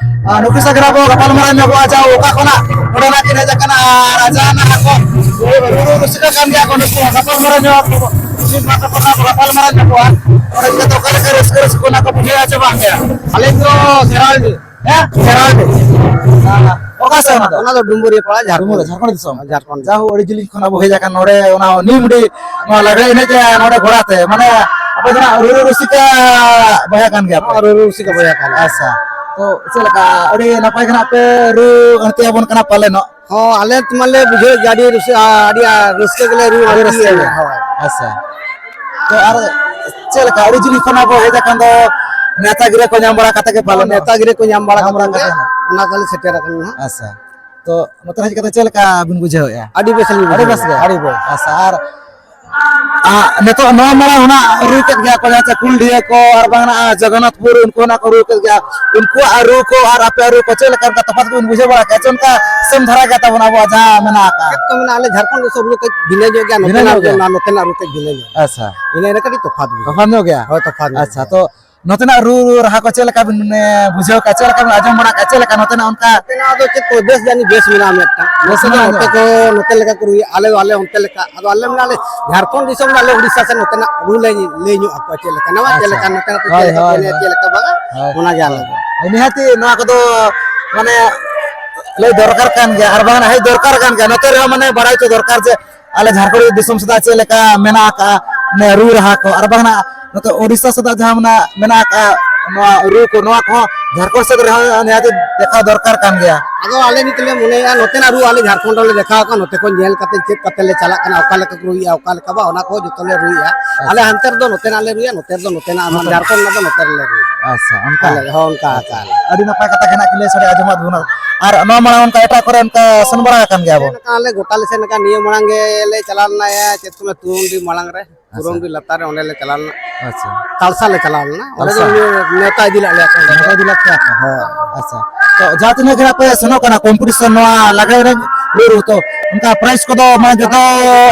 ᱟᱨ ᱱᱩᱠᱩ ᱥᱟᱶ ᱜᱮ ᱟᱵᱚ ᱜᱟᱯᱟᱞ ᱢᱟᱨᱟᱣ ᱧᱚᱜᱚᱜᱼᱟ, ᱡᱟ ᱚᱠᱟ ᱠᱷᱚᱱᱟᱜ ᱱᱚᱰᱮᱱᱟᱜ ᱠᱤᱱ ᱦᱮᱡ ᱟᱠᱟᱱᱟ ᱟᱨ ᱟᱡᱟᱜ ᱱᱟᱜ ᱠᱚ ᱨᱩᱨᱩ ᱨᱩᱥᱤᱠᱟ ᱠᱟᱱ ᱜᱮᱭᱟ ᱠᱚ, ᱱᱩᱠᱩ ᱦᱚᱸ ᱜᱟᱯᱟᱞ ᱢᱟᱨᱟᱣ ᱧᱚᱜ ᱟᱠᱚ, ᱢᱤᱫ ᱵᱟᱨ ᱠᱟᱛᱷᱟ ᱠᱚ ᱜᱟᱯᱟᱞ ᱢᱟᱨᱟᱣ ᱧᱚᱜᱚᱜᱼᱟ᱾ ᱱᱚᱰᱮ ᱪᱤᱠᱟᱹᱛᱮ ᱚᱠᱟ ᱞᱮᱠᱟ ᱨᱟᱹᱥᱠᱟᱹ ᱨᱟᱹᱥᱠᱟᱹ ᱚᱱᱟ ᱠᱚ ᱵᱩᱡᱷᱟᱹᱣᱟ ᱪᱮ ᱵᱟᱝ ᱜᱮ? ᱟᱞᱮ ᱫᱚ ᱥᱮᱨᱟᱞᱰᱤ᱾ ᱦᱮᱸ? ᱥᱮᱨᱟᱞᱰᱤ᱾ ᱚᱠᱟ ᱥᱮᱫ ᱚᱱᱟ ᱫᱚ? ᱚᱱᱟ ᱫᱚ ᱰᱩᱢᱵᱩᱨᱤᱭᱟᱹ ᱯᱟᱲᱟ, ᱡᱷᱟᱲᱠᱷᱚᱸᱰ᱾ ᱰᱩᱢᱵᱩᱨᱤᱭᱟᱹ, ᱡᱷᱟᱲᱠᱷᱚᱸᱰ ᱫᱤᱥᱚᱢ᱾ ᱡᱷᱟᱲᱠᱷᱚᱸᱰ᱾ ᱡᱟᱦᱳ, ᱟᱹᱰᱤ ᱡᱤᱞᱤᱧ ᱠᱷᱚᱱ ᱟᱵᱚ ᱦᱮᱡ ᱟᱠᱟᱱ ᱱᱚᱰᱮ, ᱚᱱᱟ ᱱᱤᱢᱰᱤ, ᱱᱚᱣᱟ ᱞᱟᱜᱽᱲᱮ ᱮᱱᱮᱡ ᱱᱚᱰᱮ ᱜᱚᱲᱟᱛᱮ, ᱢᱟᱱᱮ ᱟᱯᱮ ᱫᱚ ᱱᱟᱜ ᱨᱩᱨᱩ ᱨᱩᱥᱤᱠᱟ ᱵᱚᱭᱦᱟ ᱠᱟᱱ ᱜᱮᱭᱟ ᱯᱮ? ᱦᱚᱸ, ᱨᱩᱨᱩ ᱨᱩᱥᱤᱠᱟ ᱵᱚᱭᱦᱟ ᱠᱟᱱ ᱜᱮᱭᱟ᱾ ᱟᱪᱪᱷᱟ, ᱛᱚ ᱪᱮᱫ ᱞᱮᱠᱟ ᱟᱹᱰᱤ ᱱᱟᱯᱟᱭ ᱜᱮ ᱱᱟᱜ ᱯᱮ ᱨᱩ ᱟᱹᱬᱛᱤ ᱟᱵᱚᱱ ᱠᱟᱱᱟ ᱯᱟᱞᱮᱱᱚᱜ? ᱦᱚᱸ, ᱟᱞᱮ ᱢᱟᱞᱮ ᱵᱩᱡᱷᱟᱹᱣᱮᱫ ᱜᱮᱭᱟ ᱟᱹᱰᱤ ᱨᱩᱥᱤ-, ᱟᱹᱰᱤ, ᱟᱹᱰᱤ ᱨᱟᱹᱥᱠᱟᱹ ᱜᱮᱞᱮ ᱨᱩ ᱟᱹᱰᱤ ᱟᱹᱬᱛᱤᱭᱮᱫ ᱨᱟᱹᱥᱠᱟᱹ ᱜᱮ᱾ ᱜᱮᱭᱟ, ᱦᱳᱭ᱾ ᱟᱪᱪᱷᱟ, ᱛᱚ ᱟᱨ ᱪᱮᱫ ᱞᱮᱠᱟ ᱟᱹᱰᱤ ᱡᱤᱞᱤᱧ ᱠᱷᱚᱱ ᱟᱵᱚ ᱦᱮᱡ ᱟᱠᱟᱱ ᱫᱚ ᱱᱮᱣᱛᱟ ᱜᱤᱨᱟᱹ ᱠᱚ ᱧᱟᱢ ᱵᱟᱲᱟ ᱠᱟᱛᱮ ᱜᱮ ᱯᱟᱞᱮᱱᱚᱜ? ᱱᱮᱣᱛᱟ ᱜᱤᱨᱟᱹ ᱠᱚ ᱧᱟᱢ ᱵᱟᱲᱟ ᱧᱟᱢ ᱠᱟᱛᱮ ᱵᱟᱲᱟ ᱜᱮ ᱠᱟᱛᱮ᱾ ᱚᱱᱟ ᱛᱮᱞᱮ ᱥᱮᱴᱮᱨ ᱟᱠᱟᱱᱟ ᱱᱟᱦᱟᱜ᱾ ᱟᱪᱪᱷᱟ, ᱛᱚ ᱱᱚᱛᱮ ᱦᱮᱡ ᱠᱟᱛᱮ ᱪᱮᱫ ᱞᱮᱠᱟ ᱵᱤᱱ ᱵᱩᱡᱷᱟᱹᱣᱮᱫᱼᱟ? ᱟᱹᱰᱤ ᱵᱮᱥ ᱞᱤᱧ ᱟᱹᱰᱤ ᱵᱩᱡᱷᱟᱹᱣ ᱵᱮᱥ ᱜᱮ? ᱮᱫᱟ, ᱟᱹᱰᱤ ᱵᱮᱥ᱾ ᱟᱪᱪᱷᱟ, ᱟᱨ ᱟᱨ ᱱᱤᱛᱚᱜ ᱱᱚᱣᱟ ᱢᱟᱲᱟᱝ ᱦᱚᱸ ᱱᱟᱜ ᱨᱩ ᱠᱮᱫ ᱜᱮᱭᱟ ᱠᱚ, ᱡᱟᱦᱟᱸ ᱪᱮ ᱠᱩᱞᱰᱤᱦᱟᱹ ᱠᱚ ᱟᱨ ᱵᱟᱝ ᱱᱟᱜ ᱡᱚᱜᱚᱱᱱᱟᱛᱷᱯᱩᱨ, ᱩᱱᱠᱩ ᱦᱚᱸ ᱱᱟᱜ ᱠᱚ ᱨᱩ ᱠᱮᱫ ᱜᱮᱭᱟ᱾ ᱩᱱᱠᱩᱣᱟᱜ ᱨᱩ ᱠᱚ ᱟᱨ ᱟᱯᱮᱭᱟᱜ ᱨᱩ ᱠᱚ ᱪᱮᱫ ᱞᱮᱠᱟ, ᱚᱱᱠᱟ ᱛᱚᱯᱷᱟᱛ ᱠᱚᱵᱤᱱ ᱵᱩᱡᱷᱟᱹᱣ ᱵᱟᱲᱟ ᱠᱮᱫᱼᱟ ᱪᱮ ᱚᱱᱠᱟ ᱥᱮᱢ ᱫᱷᱟᱨᱟ ᱜᱮ ᱛᱟᱵᱚᱱ ᱟᱵᱚᱣᱟᱜ ᱡᱟᱦᱟᱸ ᱢᱮᱱᱟᱜ ᱟᱠᱟᱫ? ᱪᱮᱫ ᱠᱚ ᱢᱮᱱᱟ, ᱟᱞᱮ ᱡᱷᱟᱲᱠᱷᱚᱸᱰ ᱫᱤᱥᱚᱢ ᱨᱩ ᱠᱟᱹᱡ ᱵᱷᱤᱱᱟᱹ ᱧᱚᱜ ᱜᱮᱭᱟ, ᱵᱷᱤᱱᱟᱹ ᱱᱚᱛᱮᱱᱟᱜ ᱧᱚᱜ ᱨᱩ ᱜᱮᱭᱟ᱾ ᱱᱟ-, ᱱᱚᱛᱮᱱᱟᱜ ᱨᱩ ᱠᱟᱹᱡ ᱵᱷᱤᱱᱟᱹ ᱧᱚᱜ᱾ ᱟᱪᱪᱷᱟ᱾ ᱤᱱᱟᱹ ᱨᱮ ᱠᱟᱹᱴᱤᱡ ᱛᱚᱯᱷᱟᱛ ᱵᱩᱡᱷᱟᱹᱜᱼᱟ᱾ ᱛᱚᱯᱷᱟᱛ ᱧᱚᱜ ᱜᱮᱭᱟ? ᱦᱳᱭ, ᱛᱚᱯᱷᱟᱛ ᱧᱚᱜ ᱟᱪᱪᱷᱟ, ᱜᱮᱭᱟ᱾ ᱛᱚ ᱱᱚᱛᱮᱱᱟᱜ ᱨᱩ ᱨᱟᱦᱟ ᱠᱚ ᱪᱮᱫ ᱞᱮᱠᱟ ᱵᱤᱱ, ᱢᱟᱱᱮ, ᱵᱩᱡᱷᱟᱹᱣ ᱠᱟᱜᱼᱟ? ᱪᱮᱫ ᱞᱮᱠᱟ ᱵᱤᱱ ᱟᱸᱡᱚᱢ ᱵᱟᱲᱟ ᱠᱟᱜᱼᱟ? ᱪᱮᱫ ᱞᱮᱠᱟ ᱱᱚᱛᱮᱱᱟᱜ ᱚᱱᱠᱟ? ᱱᱚᱛᱮᱱᱟᱜ ᱫᱚ ᱪᱮᱫ ᱠᱚ ᱵᱮᱥ ᱡᱟᱹᱱᱤᱡ ᱵᱮᱥ ᱢᱮᱱᱟᱜᱼᱟ ᱢᱤᱫᱴᱟᱝ᱾ ᱵᱮᱥ ᱱᱚᱛᱮ ᱫᱚ ᱢᱮᱱᱟᱜᱼᱟ ᱱᱚᱛᱮ ᱧᱚᱜ᱾ ᱠᱚ ᱱᱚᱛᱮ ᱞᱮᱠᱟ ᱠᱚ ᱨᱩᱭᱟ, ᱟᱞᱮ ᱫᱚ ᱟᱞᱮ ᱚᱱᱛᱮ ᱞᱮᱠᱟ᱾ ᱟᱫᱚ ᱟᱞᱮ ᱢᱮᱱᱟ ᱟᱞᱮ ᱡᱷᱟᱲᱠᱷᱚᱸᱰ ᱫᱤᱥᱚᱢ ᱨᱮ ᱟᱞᱮ ᱩᱲᱤᱥᱥᱟ ᱥᱮᱫ ᱱᱚᱛᱮᱱᱟᱜ ᱨᱩ ᱞᱮ ᱞᱟᱹᱭ ᱧᱚᱜ ᱟᱠᱚᱣᱟ ᱪᱮᱫ ᱞᱮᱠᱟ᱾ ᱱᱚᱣᱟ ᱪᱮᱫ ᱟᱪᱪᱷᱟ᱾ ᱞᱮᱠᱟ, ᱱᱚᱛᱮᱱᱟᱜ ᱫᱚ ᱪᱮᱫ ᱦᱳᱭ, ᱞᱮᱠᱟ ᱠᱚ ᱦᱳᱭ, ᱮᱱᱮᱡᱟ, ᱦᱳᱭ᱾ ᱪᱮᱫ ᱞᱮᱠᱟ ᱵᱟᱝᱟ? ᱦᱳᱭ᱾ ᱚᱱᱟᱜᱮ ᱟᱞᱮ ᱫᱚ᱾ ᱱᱤᱦᱟᱹᱛᱤ ᱱᱚᱣᱟ ᱠᱚᱫᱚ, ᱢᱟᱱᱮ, ᱞᱟᱹᱭ ᱫᱚᱨᱠᱟᱨ ᱠᱟᱱ ᱜᱮᱭᱟ, ᱟᱨ ᱵᱟᱝ ᱦᱮᱡ ᱫᱚᱨᱠᱟᱨ ᱠᱟᱱ ᱜᱮᱭᱟ᱾ ᱱᱚᱛᱮ ᱨᱮᱦᱚᱸ, ᱢᱟᱱᱮ, ᱵᱟᱲᱟᱭ ᱦᱚᱪᱚ ᱫᱚᱨᱠᱟᱨ ᱡᱮ ᱟᱞᱮ ᱡᱷᱟᱲᱠᱷᱚᱸᱰ ᱫᱤᱥᱚᱢ ᱥᱮᱫ ᱪᱮᱫ ᱞᱮᱠᱟ ᱢᱮᱱᱟᱜ ᱟᱠᱟᱫᱼᱟ, ᱢᱟᱱᱮ, ᱨᱩ ᱨᱟᱦᱟ ᱠᱚ, ᱟᱨ ᱵᱟᱝ ᱱᱟᱜ ᱱᱚᱛᱮ ᱳᱰᱤᱥᱟ ᱥᱮᱫ ᱡᱟᱦᱟᱸ ᱢᱮᱱᱟᱜ, ᱢᱮᱱᱟᱜ ᱟᱠᱟᱫᱼᱟ, ᱱᱚᱣᱟ ᱨᱩ ᱠᱚ, ᱱᱚᱣᱟ ᱠᱚᱦᱚᱸ ᱡᱷᱟᱲᱠᱷᱚᱸᱰ ᱥᱮᱫ ᱨᱮᱦᱚᱸ ᱱᱤᱦᱟᱹᱛᱤ ᱫᱮᱠᱷᱟᱣ ᱫᱚᱨᱠᱟᱨ ᱠᱟᱱ ᱜᱮᱭᱟ᱾ ᱟᱫᱚ ᱟᱞᱮ ᱱᱤᱛ ᱞᱮ ᱢᱚᱱᱮᱭᱟ, ᱱᱚᱛᱮᱱᱟᱜ ᱨᱩ ᱟᱞᱮ ᱡᱷᱟᱲᱠᱷᱚᱸᱰ ᱨᱮᱞᱮ ᱫᱮᱠᱷᱟᱣ ᱟᱠᱚᱣᱟ, ᱱᱚᱛᱮ ᱠᱷᱚᱱ ᱧᱮᱞ ᱠᱟᱛᱮ ᱪᱮᱫ ᱠᱟᱛᱮ ᱞᱮ ᱪᱟᱞᱟᱜ ᱠᱟᱱᱟ, ᱚᱠᱟ ᱞᱮᱠᱟ ᱠᱚ ᱨᱩᱭᱮᱫᱼᱟ, ᱚᱠᱟ ᱞᱮᱠᱟ ᱵᱟᱝ, ᱚᱱᱟ ᱠᱚ ᱡᱚᱛᱚ ᱞᱮ ᱨᱩᱭᱮᱫᱼᱟ᱾ ᱟᱪᱪᱷᱟ᱾ ᱟᱞᱮ ᱦᱟᱱᱛᱮ ᱨᱮᱫᱚ ᱱᱚᱛᱮᱱᱟᱜ ᱞᱮ ᱨᱩᱭᱟ, ᱱᱚᱛᱮ ᱨᱮᱫᱚ ᱱᱚᱛᱮᱱᱟᱜ, ᱱᱚᱛᱮ᱾ ᱡᱷᱟᱲᱠᱷᱚᱸᱰ ᱨᱮᱱᱟᱜ ᱫᱚ ᱱᱚᱛᱮ ᱨᱮᱞᱮ ᱨᱩᱭᱟ᱾ ᱟᱪᱪᱷᱟ, ᱚᱱᱠᱟ᱾ ᱟᱞᱮ ᱦᱚᱸ ᱚᱱᱠᱟ ᱟᱪᱪᱷᱟ᱾ ᱟᱠᱟᱞᱮ᱾ ᱟᱹᱰᱤ ᱱᱟᱯᱟᱭ ᱠᱟᱛᱷᱟ ᱜᱮ ᱱᱟᱜ ᱠᱤᱱ ᱞᱟᱹᱭ ᱥᱟᱰᱮ ᱟᱸᱡᱚᱢᱟᱫ ᱵᱚᱱᱟ᱾ ᱟᱨ ᱱᱚᱣᱟ ᱢᱟᱲᱟᱝ ᱚᱱᱠᱟ ᱮᱴᱟᱜ ᱠᱚᱨᱮ ᱚᱱᱠᱟ ᱥᱮᱱ ᱵᱟᱲᱟ ᱟᱠᱟᱱ ᱜᱮᱭᱟ ᱵᱚᱱ? ᱥᱮᱱ ᱟᱠᱟᱱ ᱟᱞᱮ ᱜᱚᱴᱟ ᱞᱮ ᱥᱮᱱ ᱟᱠᱟᱱ᱾ ᱱᱤᱭᱟᱹ ᱢᱟᱲᱟᱝ ᱜᱮ ᱞᱮ ᱪᱟᱞᱟᱣ ᱞᱮᱱᱟ, ᱤᱭᱟᱹ, ᱪᱮᱫ ᱠᱚ ᱢᱮᱱᱟ, ᱛᱩᱨᱩᱱᱰᱤ ᱢᱟᱲᱟᱝ ᱨᱮ, ᱟᱪᱪᱷᱟ᱾ ᱛᱩᱨᱩᱱᱰᱤ ᱞᱟᱛᱟᱨ ᱨᱮ, ᱚᱸᱰᱮ ᱞᱮ ᱪᱟᱞᱟᱣ ᱞᱮᱱᱟ᱾ ᱟᱪᱪᱷᱟ᱾ ᱛᱟᱞᱥᱟ ᱞᱮ ᱪᱟᱞᱟᱣ ᱞᱮᱱᱟ, ᱚᱸᱰᱮ ᱫᱚ ᱛᱟᱞᱥᱟ᱾ ᱱᱤᱭᱟᱹ ᱱᱮᱣᱛᱟ ᱤᱫᱤ ᱞᱮᱫ ᱞᱮᱭᱟ ᱠᱚ ᱚᱸᱰᱮ ᱫᱚ᱾ ᱱᱮᱣᱛᱟ ᱤᱫᱤ ᱞᱮᱫ ᱯᱮᱭᱟ ᱠᱚ? ᱦᱳᱭ᱾ ᱟᱪᱪᱷᱟ᱾ ᱛᱚ, ᱡᱟᱦᱟᱸ ᱛᱤᱱᱟᱹᱜ ᱜᱮ ᱱᱟᱜ ᱯᱮ ᱥᱮᱱᱚᱜ ᱠᱟᱱᱟ ᱠᱚᱢᱯᱤᱴᱤᱥᱚᱱ ᱱᱚᱣᱟ ᱞᱟᱜᱽᱲᱮ ᱮᱱᱮᱡ ᱨᱩ ᱨᱩ, ᱛᱚ, ᱚᱱᱠᱟ ᱯᱨᱟᱭᱤᱡᱽ ᱠᱚᱫᱚ, ᱢᱟᱱᱮ, ᱡᱚᱛᱚ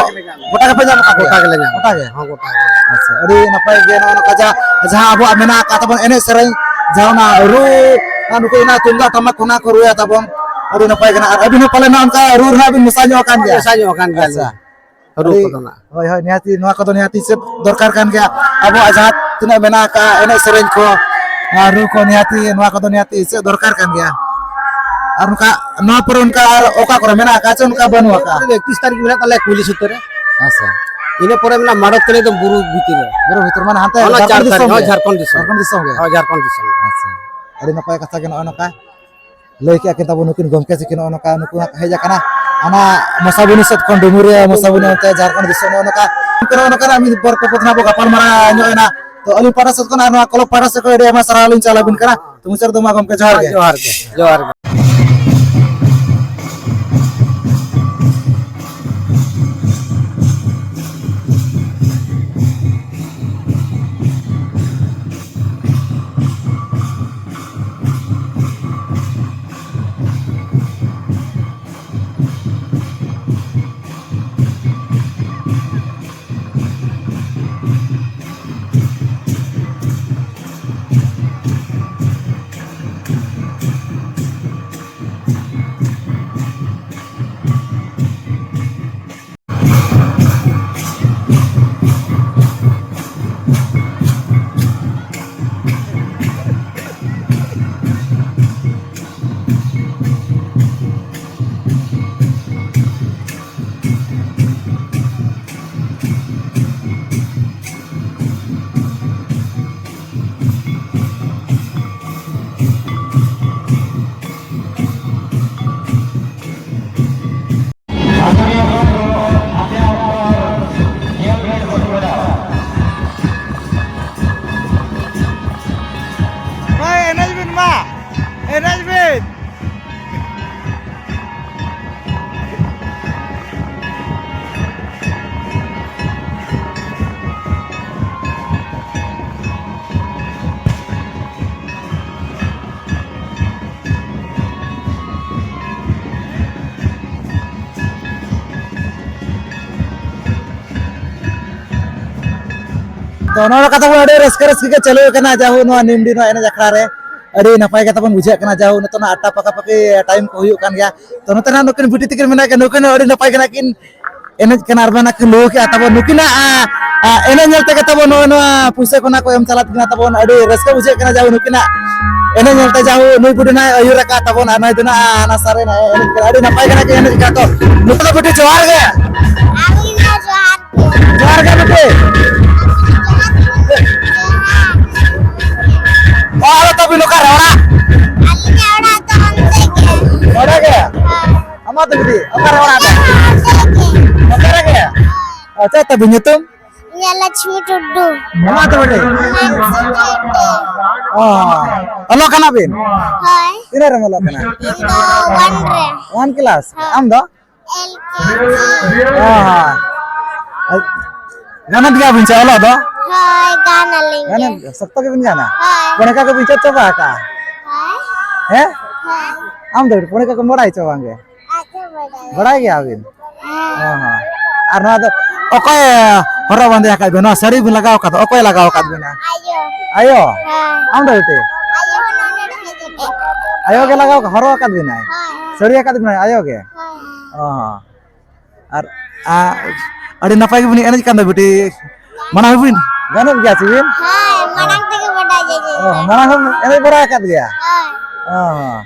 ᱜᱚᱴᱟ ᱜᱮᱯᱮ ᱧᱟᱢ ᱟᱠᱟᱫ ᱜᱮᱭᱟ? ᱜᱚᱴᱟ ᱜᱮᱞᱮ ᱧᱟᱢ ᱜᱚᱴᱟ ᱟᱠᱟᱫᱟ᱾ ᱜᱮ? ᱦᱚᱸ, ᱜᱚᱴᱟ ᱜᱮ᱾ ᱟᱪᱪᱷᱟ, ᱟᱹᱰᱤ ᱱᱟᱯᱟᱭ ᱜᱮ ᱱᱚᱜᱼᱚ ᱱᱚᱝᱠᱟ ᱡᱟᱦᱟᱸ, ᱡᱟᱦᱟᱸ ᱟᱵᱚᱣᱟᱜ ᱢᱮᱱᱟᱜ ᱟᱠᱟᱫ ᱛᱟᱵᱚᱱ ᱮᱱᱮᱡ ᱥᱮᱨᱮᱧ, ᱡᱟᱦᱟᱸ ᱚᱱᱟ ᱨᱩ, ᱟᱨ ᱱᱩᱠᱩ ᱚᱱᱟ ᱛᱩᱢᱫᱟᱜ ᱴᱟᱢᱟᱠ ᱠᱷᱚᱱᱟᱜ ᱠᱚ ᱨᱩᱭᱟ ᱛᱟᱵᱚᱱ, ᱟᱹᱰᱤ ᱱᱟᱯᱟᱭ ᱠᱟᱱᱟ᱾ ᱟᱨ ᱟᱹᱵᱤᱱ ᱦᱚᱸ ᱯᱟᱞᱮ ᱱᱚᱜᱼᱚ ᱱᱚᱝᱠᱟ ᱨᱩ ᱨᱮᱱᱟᱜ ᱵᱤᱱ ᱢᱮᱥᱟ ᱧᱚᱜ ᱟᱠᱟᱱ ᱜᱮᱭᱟ? ᱢᱮᱥᱟ ᱧᱚᱜ ᱟᱠᱟᱱ ᱜᱮᱭᱟᱞᱤᱧ᱾ ᱟᱪᱪᱷᱟ᱾ ᱨᱩ ᱟᱹᱰᱤ, ᱠᱚᱫᱚ ᱱᱟᱜ᱾ ᱦᱳᱭ, ᱦᱳᱭ, ᱱᱤᱦᱟᱹᱛᱤ ᱱᱚᱣᱟ ᱠᱚᱫᱚ ᱱᱤᱦᱟᱹᱛᱤ ᱪᱮᱫ ᱫᱚᱨᱠᱟᱨ ᱠᱟᱱ ᱜᱮᱭᱟ᱾ ᱟᱵᱚᱣᱟᱜ ᱡᱟᱦᱟᱸ ᱛᱤᱱᱟᱹᱜ ᱢᱮᱱᱟᱜ ᱟᱠᱟᱫ ᱮᱱᱮᱡ ᱥᱮᱨᱮᱧ ᱠᱚ, ᱟᱨ ᱨᱩ ᱠᱚ, ᱱᱤᱦᱟᱹᱛᱤ ᱱᱚᱣᱟ ᱠᱚᱫᱚ ᱱᱤᱦᱟᱹᱛᱤ ᱪᱮᱫ ᱫᱚᱨᱠᱟᱨ ᱠᱟᱱ ᱜᱮᱭᱟ᱾ ᱟᱨ ᱚᱱᱠᱟ, ᱱᱚᱣᱟ ᱯᱚᱨᱮ ᱚᱱᱠᱟ ᱟᱨ ᱚᱠᱟ ᱠᱚᱨᱮ ᱢᱮᱱᱟᱜ ᱟᱠᱟᱫ ᱪᱮ ᱚᱱᱠᱟ ᱵᱟᱹᱱᱩᱜ ᱟᱠᱟᱫ? ᱮᱠᱛᱤᱥ ᱛᱟᱹᱨᱤᱠᱷ ᱢᱮᱱᱟᱜ ᱛᱟᱞᱮᱭᱟ ᱠᱩᱭᱞᱤ ᱥᱩᱛᱟᱹ ᱨᱮ᱾ ᱟᱪᱪᱷᱟ᱾ ᱤᱱᱟᱹ ᱯᱚᱨᱮ ᱢᱮᱱᱟᱜᱼᱟ ᱢᱟᱲᱚᱛ ᱠᱟᱹᱞᱤ ᱫᱚ ᱵᱩᱨᱩ ᱵᱷᱤᱛᱤᱨ ᱨᱮ᱾ ᱵᱩᱨᱩ ᱵᱷᱤᱛᱤᱨ ᱢᱟᱱᱮ ᱦᱟᱱᱛᱮ ᱚᱱᱟ ᱡᱷᱟᱲᱠᱷᱚᱸᱰ ᱪᱟᱨ ᱫᱤᱥᱚᱢ ᱛᱟᱹᱨᱤᱠᱷ, ᱜᱮ? ᱦᱳᱭ, ᱡᱷᱟᱲᱠᱷᱚᱸᱰ ᱫᱤᱥᱚᱢ᱾ ᱡᱷᱟᱲᱠᱷᱚᱸᱰ ᱫᱤᱥᱚᱢ ᱜᱮ? ᱦᱳᱭ, ᱡᱷᱟᱲᱠᱷᱚᱸᱰ ᱫᱤᱥᱚᱢ᱾ ᱟᱪᱪᱷᱟ᱾ ᱟᱹᱰᱤ ᱱᱟᱯᱟᱭ ᱠᱟᱛᱷᱟ ᱜᱮ ᱱᱚᱜᱼᱚ ᱱᱚᱝᱠᱟ᱾ ᱞᱟᱹᱭ ᱠᱮᱜᱼᱟ ᱠᱤᱱ ᱛᱟᱵᱚ ᱱᱩᱠᱤᱱ ᱜᱚᱢᱠᱮ ᱛᱟᱹᱠᱤᱱ ᱱᱚᱜᱼᱚ ᱱᱚᱝᱠᱟ, ᱱᱩᱠᱩ ᱦᱟᱸᱜ ᱠᱚ ᱦᱮᱡ ᱟᱠᱟᱱᱟ ᱦᱟᱱᱟ ᱢᱚᱥᱟᱵᱩᱱᱤ ᱥᱮᱫ ᱠᱷᱚᱱ, ᱰᱩᱢᱩᱨᱤᱭᱟᱹ ᱢᱚᱥᱟᱵᱩᱱᱤ, ᱚᱱᱛᱮ ᱡᱷᱟᱲᱠᱷᱚᱸᱰ ᱫᱤᱥᱚᱢ, ᱱᱚᱜᱼᱚ ᱱᱚᱝᱠᱟ᱾ ᱱᱚᱜᱼᱚ ᱱᱚᱝᱠᱟᱱᱟᱜ ᱢᱤᱫ ᱵᱟᱨ ᱠᱚ ᱠᱟᱛᱷᱟ ᱵᱚ ᱜᱟᱯᱟᱞ ᱢᱟᱨᱟᱣ ᱧᱚᱜ ᱮᱱᱟ᱾ ᱛᱚ ᱟᱹᱞᱤᱧ ᱯᱟᱦᱴᱟ ᱥᱮᱫ ᱠᱷᱚᱱ ᱟᱨ ᱱᱚᱣᱟ ᱠᱞᱟᱵᱽ ᱯᱟᱦᱴᱟ ᱥᱮᱫ ᱠᱷᱚᱱ ᱟᱹᱰᱤ ᱟᱭᱢᱟ ᱥᱟᱨᱦᱟᱣ ᱞᱤᱧ ᱪᱟᱞ ᱟᱵᱤᱱ ᱠᱟᱱᱟ᱾ ᱛᱚ ᱢᱩᱪᱟᱹᱫ ᱨᱮᱫᱚ ᱢᱟ ᱜᱚᱢᱠᱮ ᱡᱚᱦᱟᱨ ᱜᱮ᱾ ᱡᱚᱦᱟᱨ ᱜᱮ, ᱡᱚᱦᱟᱨ ᱜᱮ᱾ ᱛᱚ, ᱱᱚᱣᱟ ᱠᱟᱛᱷᱟ ᱵᱚᱱ ᱟᱹᱰᱤ ᱨᱟᱹᱥᱠᱟᱹ ᱨᱟᱹᱥᱠᱟᱹ ᱜᱮ ᱪᱟᱹᱞᱩ ᱟᱠᱟᱱᱟ, ᱡᱟᱦᱳ ᱱᱚᱣᱟ ᱱᱤᱢᱰᱤ ᱱᱚᱣᱟ ᱮᱱᱮᱡ ᱟᱠᱷᱲᱟ ᱨᱮ ᱟᱹᱰᱤ ᱱᱟᱯᱟᱭ ᱠᱟᱛᱷᱟ ᱵᱚᱱ ᱵᱩᱡᱷᱟᱹᱜ ᱠᱟᱱᱟ, ᱡᱟᱦᱳ ᱱᱤᱛᱚᱜ ᱱᱚᱣᱟ ᱟᱴᱴᱟ ᱯᱟᱠᱟ ᱯᱟᱠᱤ ᱴᱟᱭᱤᱢ ᱠᱚ ᱦᱩᱭᱩᱜ ᱠᱟᱱ ᱜᱮᱭᱟ᱾ ᱛᱚ, ᱱᱚᱛᱮ ᱱᱟᱜ ᱱᱩᱠᱤᱱ ᱵᱤᱴᱤ ᱛᱟᱹᱠᱤᱱ ᱢᱮᱱᱟᱜ ᱠᱤᱱᱟ, ᱱᱩᱠᱤᱱ ᱦᱚᱸ ᱟᱹᱰᱤ ᱱᱟᱯᱟᱭ ᱜᱮ ᱱᱟᱜ ᱠᱤᱱ ᱮᱱᱮᱡ ᱠᱟᱱᱟ ᱟᱨ ᱵᱟᱝ ᱠᱤᱱ ᱞᱩᱦᱩᱠ ᱮᱜᱼᱟ᱾ ᱛᱟᱵᱚᱱ ᱱᱩᱠᱤᱱᱟᱜ, ᱟ, ᱟ, ᱮᱱᱮᱡ ᱧᱮᱞ ᱛᱮᱜᱮ ᱛᱟᱵᱚᱱ ᱱᱚᱜᱼᱚᱭ ᱱᱚᱣᱟ ᱯᱩᱭᱥᱟᱹ ᱠᱷᱚᱱᱟᱜ ᱠᱚ ᱮᱢ ᱪᱟᱞᱟᱜ ᱠᱟᱱᱟ ᱛᱟᱵᱚᱱ, ᱟᱹᱰᱤ ᱨᱟᱹᱥᱠᱟᱹ ᱵᱩᱡᱷᱟᱹᱜ ᱠᱟᱱᱟ, ᱡᱟᱦᱳ ᱱᱩᱠᱤᱱᱟᱜ ᱮᱱᱮᱡ ᱧᱮᱞ ᱛᱮ, ᱡᱟᱦᱳ ᱱᱩᱭ ᱵᱩᱰᱷᱤ ᱱᱟᱭ ᱟᱹᱭᱩᱨ ᱟᱠᱟᱫ ᱛᱟᱵᱚᱱ ᱟᱨ ᱱᱩᱭ ᱫᱚ ᱱᱟᱜ ᱦᱟᱱᱟ ᱥᱟᱨᱮ ᱱᱟᱭ ᱮᱱᱮᱡ ᱠᱟᱱᱟ, ᱟᱹᱰᱤ ᱱᱟᱯᱟᱭ ᱠᱟᱱᱟ ᱠᱤᱱ ᱮᱱᱮᱡ ᱠᱟᱱᱟ᱾ ᱛᱚ, ᱱᱩᱠᱩ ᱫᱚ ᱵᱤᱴᱤ ᱡᱚᱦᱟᱨ ᱜᱮ᱾ ᱟᱹᱞᱤᱧ ᱦᱚᱸ ᱡᱚᱦᱟᱨ ᱜᱮ᱾ ᱡᱚᱦᱟᱨ ᱜᱮ ᱵᱤᱴᱤ᱾ ᱚ, ᱟᱫᱚ ᱛᱟᱹᱵᱤᱱ ᱚᱠᱟᱨᱮ ᱚᱲᱟᱜ? ᱟᱹᱞᱤᱧᱟᱜ ᱚᱲᱟᱜ ᱫᱚ ᱚᱱᱛᱮ ᱜᱮ᱾ ᱱᱚᱰᱮ ᱜᱮ? ᱦᱳᱭ᱾ ᱟᱢᱟᱜ ᱫᱚ ᱵᱤᱴᱤ, ᱚᱠᱟᱨᱮ ᱚᱲᱟᱜ ᱫᱚ? ᱚᱱᱛᱮ ᱨᱮᱜᱮ᱾ ᱟᱪᱪᱷᱟ, ᱛᱟᱹᱵᱤᱱ ᱧᱩᱛᱩᱢ? ᱤᱧᱟᱹᱜ ᱞᱚᱪᱷᱢᱤ ᱴᱩᱰᱩ᱾ ᱟᱢᱟᱜ ᱫᱚ ᱵᱤᱴᱤ? ᱢᱟᱱᱥᱤ ᱴᱩᱰᱩ᱾ ᱚ, ᱚᱞᱚᱜ ᱠᱟᱱᱟ ᱵᱤᱱ? ᱦᱳᱭ᱾ ᱛᱤᱱᱟᱹᱜ ᱨᱮᱢ ᱚᱞᱚᱜ ᱠᱟᱱᱟ? ᱤᱧ ᱫᱚ ᱚᱣᱟᱱ ᱨᱮ᱾ One class? ᱦᱳᱭ᱾ ᱟᱢ ᱫᱚ? ᱮᱞ ᱠᱮ ᱡᱤ᱾ ᱚ, ᱦᱚᱸ᱾ ᱜᱟᱱᱮᱫ ᱜᱮᱭᱟ ᱵᱤᱱ ᱪᱮ ᱚᱞᱚᱜ ᱫᱚ? ᱦᱳᱭ, ᱜᱟᱱ ᱟᱹᱞᱤᱧ ᱜᱟᱱᱮᱫ ᱜᱮ᱾ ᱜᱮ? ᱥᱚᱠᱛᱚ ᱜᱮᱵᱤᱱ ᱜᱟᱱᱟ? ᱦᱳᱭ᱾ ᱯᱚᱲᱮᱠᱟ ᱠᱚᱵᱤᱱ ᱪᱮᱫ ᱪᱟᱵᱟ ᱟᱠᱟᱜᱼᱟ? ᱦᱳᱭ᱾ ᱦᱮᱸ? ᱦᱳᱭ᱾ ᱟᱢ ᱫᱚ ᱯᱚᱲᱮᱠᱟ ᱠᱚᱢ ᱵᱟᱲᱟᱭ ᱪᱚ ᱵᱟᱝ ᱜᱮ? ᱟᱡ ᱦᱚᱸ ᱵᱟᱲᱟᱭᱟ᱾ ᱵᱟᱲᱟᱭ ᱜᱮᱭᱟ ᱵᱤᱱ? ᱦᱮᱸ᱾ ᱦᱚᱸ, ᱦᱚᱸ᱾ ᱟᱨ ᱱᱚᱣᱟ ᱫᱚ ᱚᱠᱚᱭ ᱦᱚᱨᱚᱜ ᱵᱟᱸᱫᱮ ᱟᱠᱟᱫ ᱵᱤᱱᱟ? ᱱᱚᱣᱟ ᱥᱟᱹᱲᱤ ᱵᱤᱱ ᱞᱟᱜᱟᱣ ᱟᱠᱟᱫ ᱫᱚ, ᱚᱠᱚᱭ ᱞᱟᱜᱟᱣ ᱟᱠᱟᱫ ᱵᱤᱱᱟ? ᱟᱭᱳ᱾ ᱟᱭᱳ? ᱦᱮᱸ᱾ ᱟᱢ ᱫᱚ ᱵᱤᱴᱤ? ᱟᱭᱳ ᱦᱚᱸ ᱱᱚᱰᱮ ᱫᱚ ᱦᱮᱡ ᱟᱠᱟᱱᱟ᱾ ᱟᱭᱳ ᱜᱮ ᱞᱟᱜᱟᱣ ᱟᱠᱟᱫ, ᱦᱚᱨᱚᱜ ᱟᱠᱟᱫ ᱵᱤᱱᱟᱭ? ᱦᱳᱭ᱾ ᱥᱟᱹᱲᱤ ᱟᱠᱟᱫ ᱵᱤᱱᱟᱭ ᱟᱭᱳ ᱜᱮ? ᱦᱳᱭ᱾ ᱚ, ᱦᱚᱸ᱾ ᱟᱨ, ᱟ, ᱟᱹᱰᱤ ᱱᱟᱯᱟᱭ ᱜᱮᱵᱤᱱ ᱮᱱᱮᱡ ᱠᱟᱱ ᱫᱚ ᱵᱤᱴᱤ᱾ ᱢᱟᱱᱟᱣ ᱵᱤᱱ᱾ ᱜᱟᱱᱚᱜ ᱜᱮᱭᱟ ᱥᱮ ᱵᱤᱱ? ᱦᱳᱭ, ᱢᱟᱲᱟᱝ ᱛᱮᱜᱮ ᱵᱟᱰᱟᱭ ᱡᱮ ᱚ, ᱢᱟᱲᱟᱝ ᱦᱚᱸ ᱮᱱᱮᱡ ᱵᱟᱲᱟ ᱟᱠᱟᱫ ᱜᱮᱭᱟ? ᱦᱳᱭ᱾ ᱚ, ᱦᱚᱸ᱾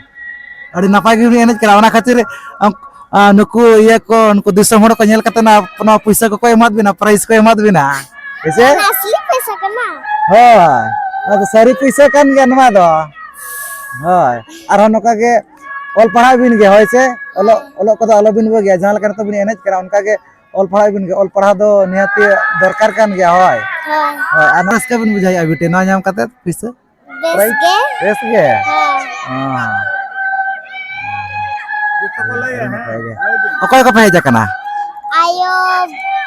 ᱟᱹᱰᱤ ᱱᱟᱯᱟᱭ ᱜᱮᱵᱤᱱ ᱮᱱᱮᱡ ᱠᱟᱱᱟ᱾ ᱚᱱᱟ ᱠᱷᱟᱹᱛᱤᱨ, ᱟᱢ, ᱟ, ᱱᱩᱠᱩ ᱤᱭᱟᱹ ᱠᱚ, ᱱᱩᱠᱩ ᱫᱤᱥᱚᱢ ᱦᱚᱲ ᱠᱚ ᱧᱮᱞ ᱠᱟᱛᱮ ᱱᱚᱣᱟ, ᱱᱚᱣᱟ ᱯᱩᱭᱥᱟᱹ ᱠᱚᱠᱚ ᱮᱢᱟᱫ ᱵᱤᱱᱟ, prize ᱠᱚ ᱮᱢᱟᱫ ᱵᱤᱱᱟ᱾ ᱦᱮᱸ ᱥᱮ? ᱚᱱᱟ ᱟᱥᱞᱤ ᱯᱚᱭᱥᱟ ᱠᱟᱱᱟ᱾ ᱦᱳᱭ᱾ ᱱᱚᱣᱟ ᱫᱚ ᱥᱟᱹᱨᱤ ᱯᱩᱭᱥᱟᱹ ᱠᱟᱱ ᱜᱮᱭᱟ ᱱᱚᱣᱟ ᱫᱚ᱾ ᱦᱳᱭ᱾ ᱟᱨᱦᱚᱸ ᱱᱚᱝᱠᱟ ᱜᱮ ᱚᱞ ᱯᱟᱲᱦᱟᱣ ᱵᱤᱱ ᱜᱮ, ᱦᱳᱭ ᱥᱮ? ᱚᱞᱚᱜ, ᱦᱳᱭ᱾ ᱚᱞᱚᱜ ᱠᱚᱫᱚ ᱟᱞᱚ ᱵᱤᱱ ᱵᱟᱹᱜᱤᱭᱟ᱾ ᱡᱟᱦᱟᱸ ᱞᱮᱠᱟ ᱱᱤᱛᱚᱜ ᱵᱤᱱ ᱮᱱᱮᱡ ᱠᱟᱱᱟ, ᱚᱱᱠᱟ ᱜᱮ ᱚᱞ ᱯᱟᱲᱦᱟᱣ ᱵᱤᱱ ᱜᱮ᱾ ᱚᱞ ᱯᱟᱲᱦᱟᱣ ᱫᱚ ᱱᱤᱦᱟᱹᱛᱤ ᱫᱚᱨᱠᱟᱨ ᱠᱟᱱ ᱜᱮᱭᱟ, ᱦᱳᱭ᱾ ᱦᱳᱭ᱾ ᱦᱳᱭ, ᱟᱨ ᱨᱟᱹᱥᱠᱟᱹ ᱵᱤᱱ ᱵᱩᱡᱷᱟᱹᱣᱮᱫᱼᱟ ᱵᱤᱴᱤ, ᱱᱚᱣᱟ ᱧᱟᱢ ᱠᱟᱛᱮ ᱯᱩᱭᱥᱟᱹ? ᱵᱮᱥ ᱯᱨᱟᱭᱤᱡᱽ? ᱜᱮ᱾ ᱵᱮᱥ ᱜᱮ? ᱦᱮᱸ᱾ ᱦᱚᱸ᱾ ᱟᱹᱰᱤ ᱱᱟᱯᱟᱭ ᱜᱮ᱾ ᱚᱠᱚᱭ ᱠᱚᱯᱮ ᱦᱮᱡ ᱟᱠᱟᱱᱟ? ᱟᱭᱳ,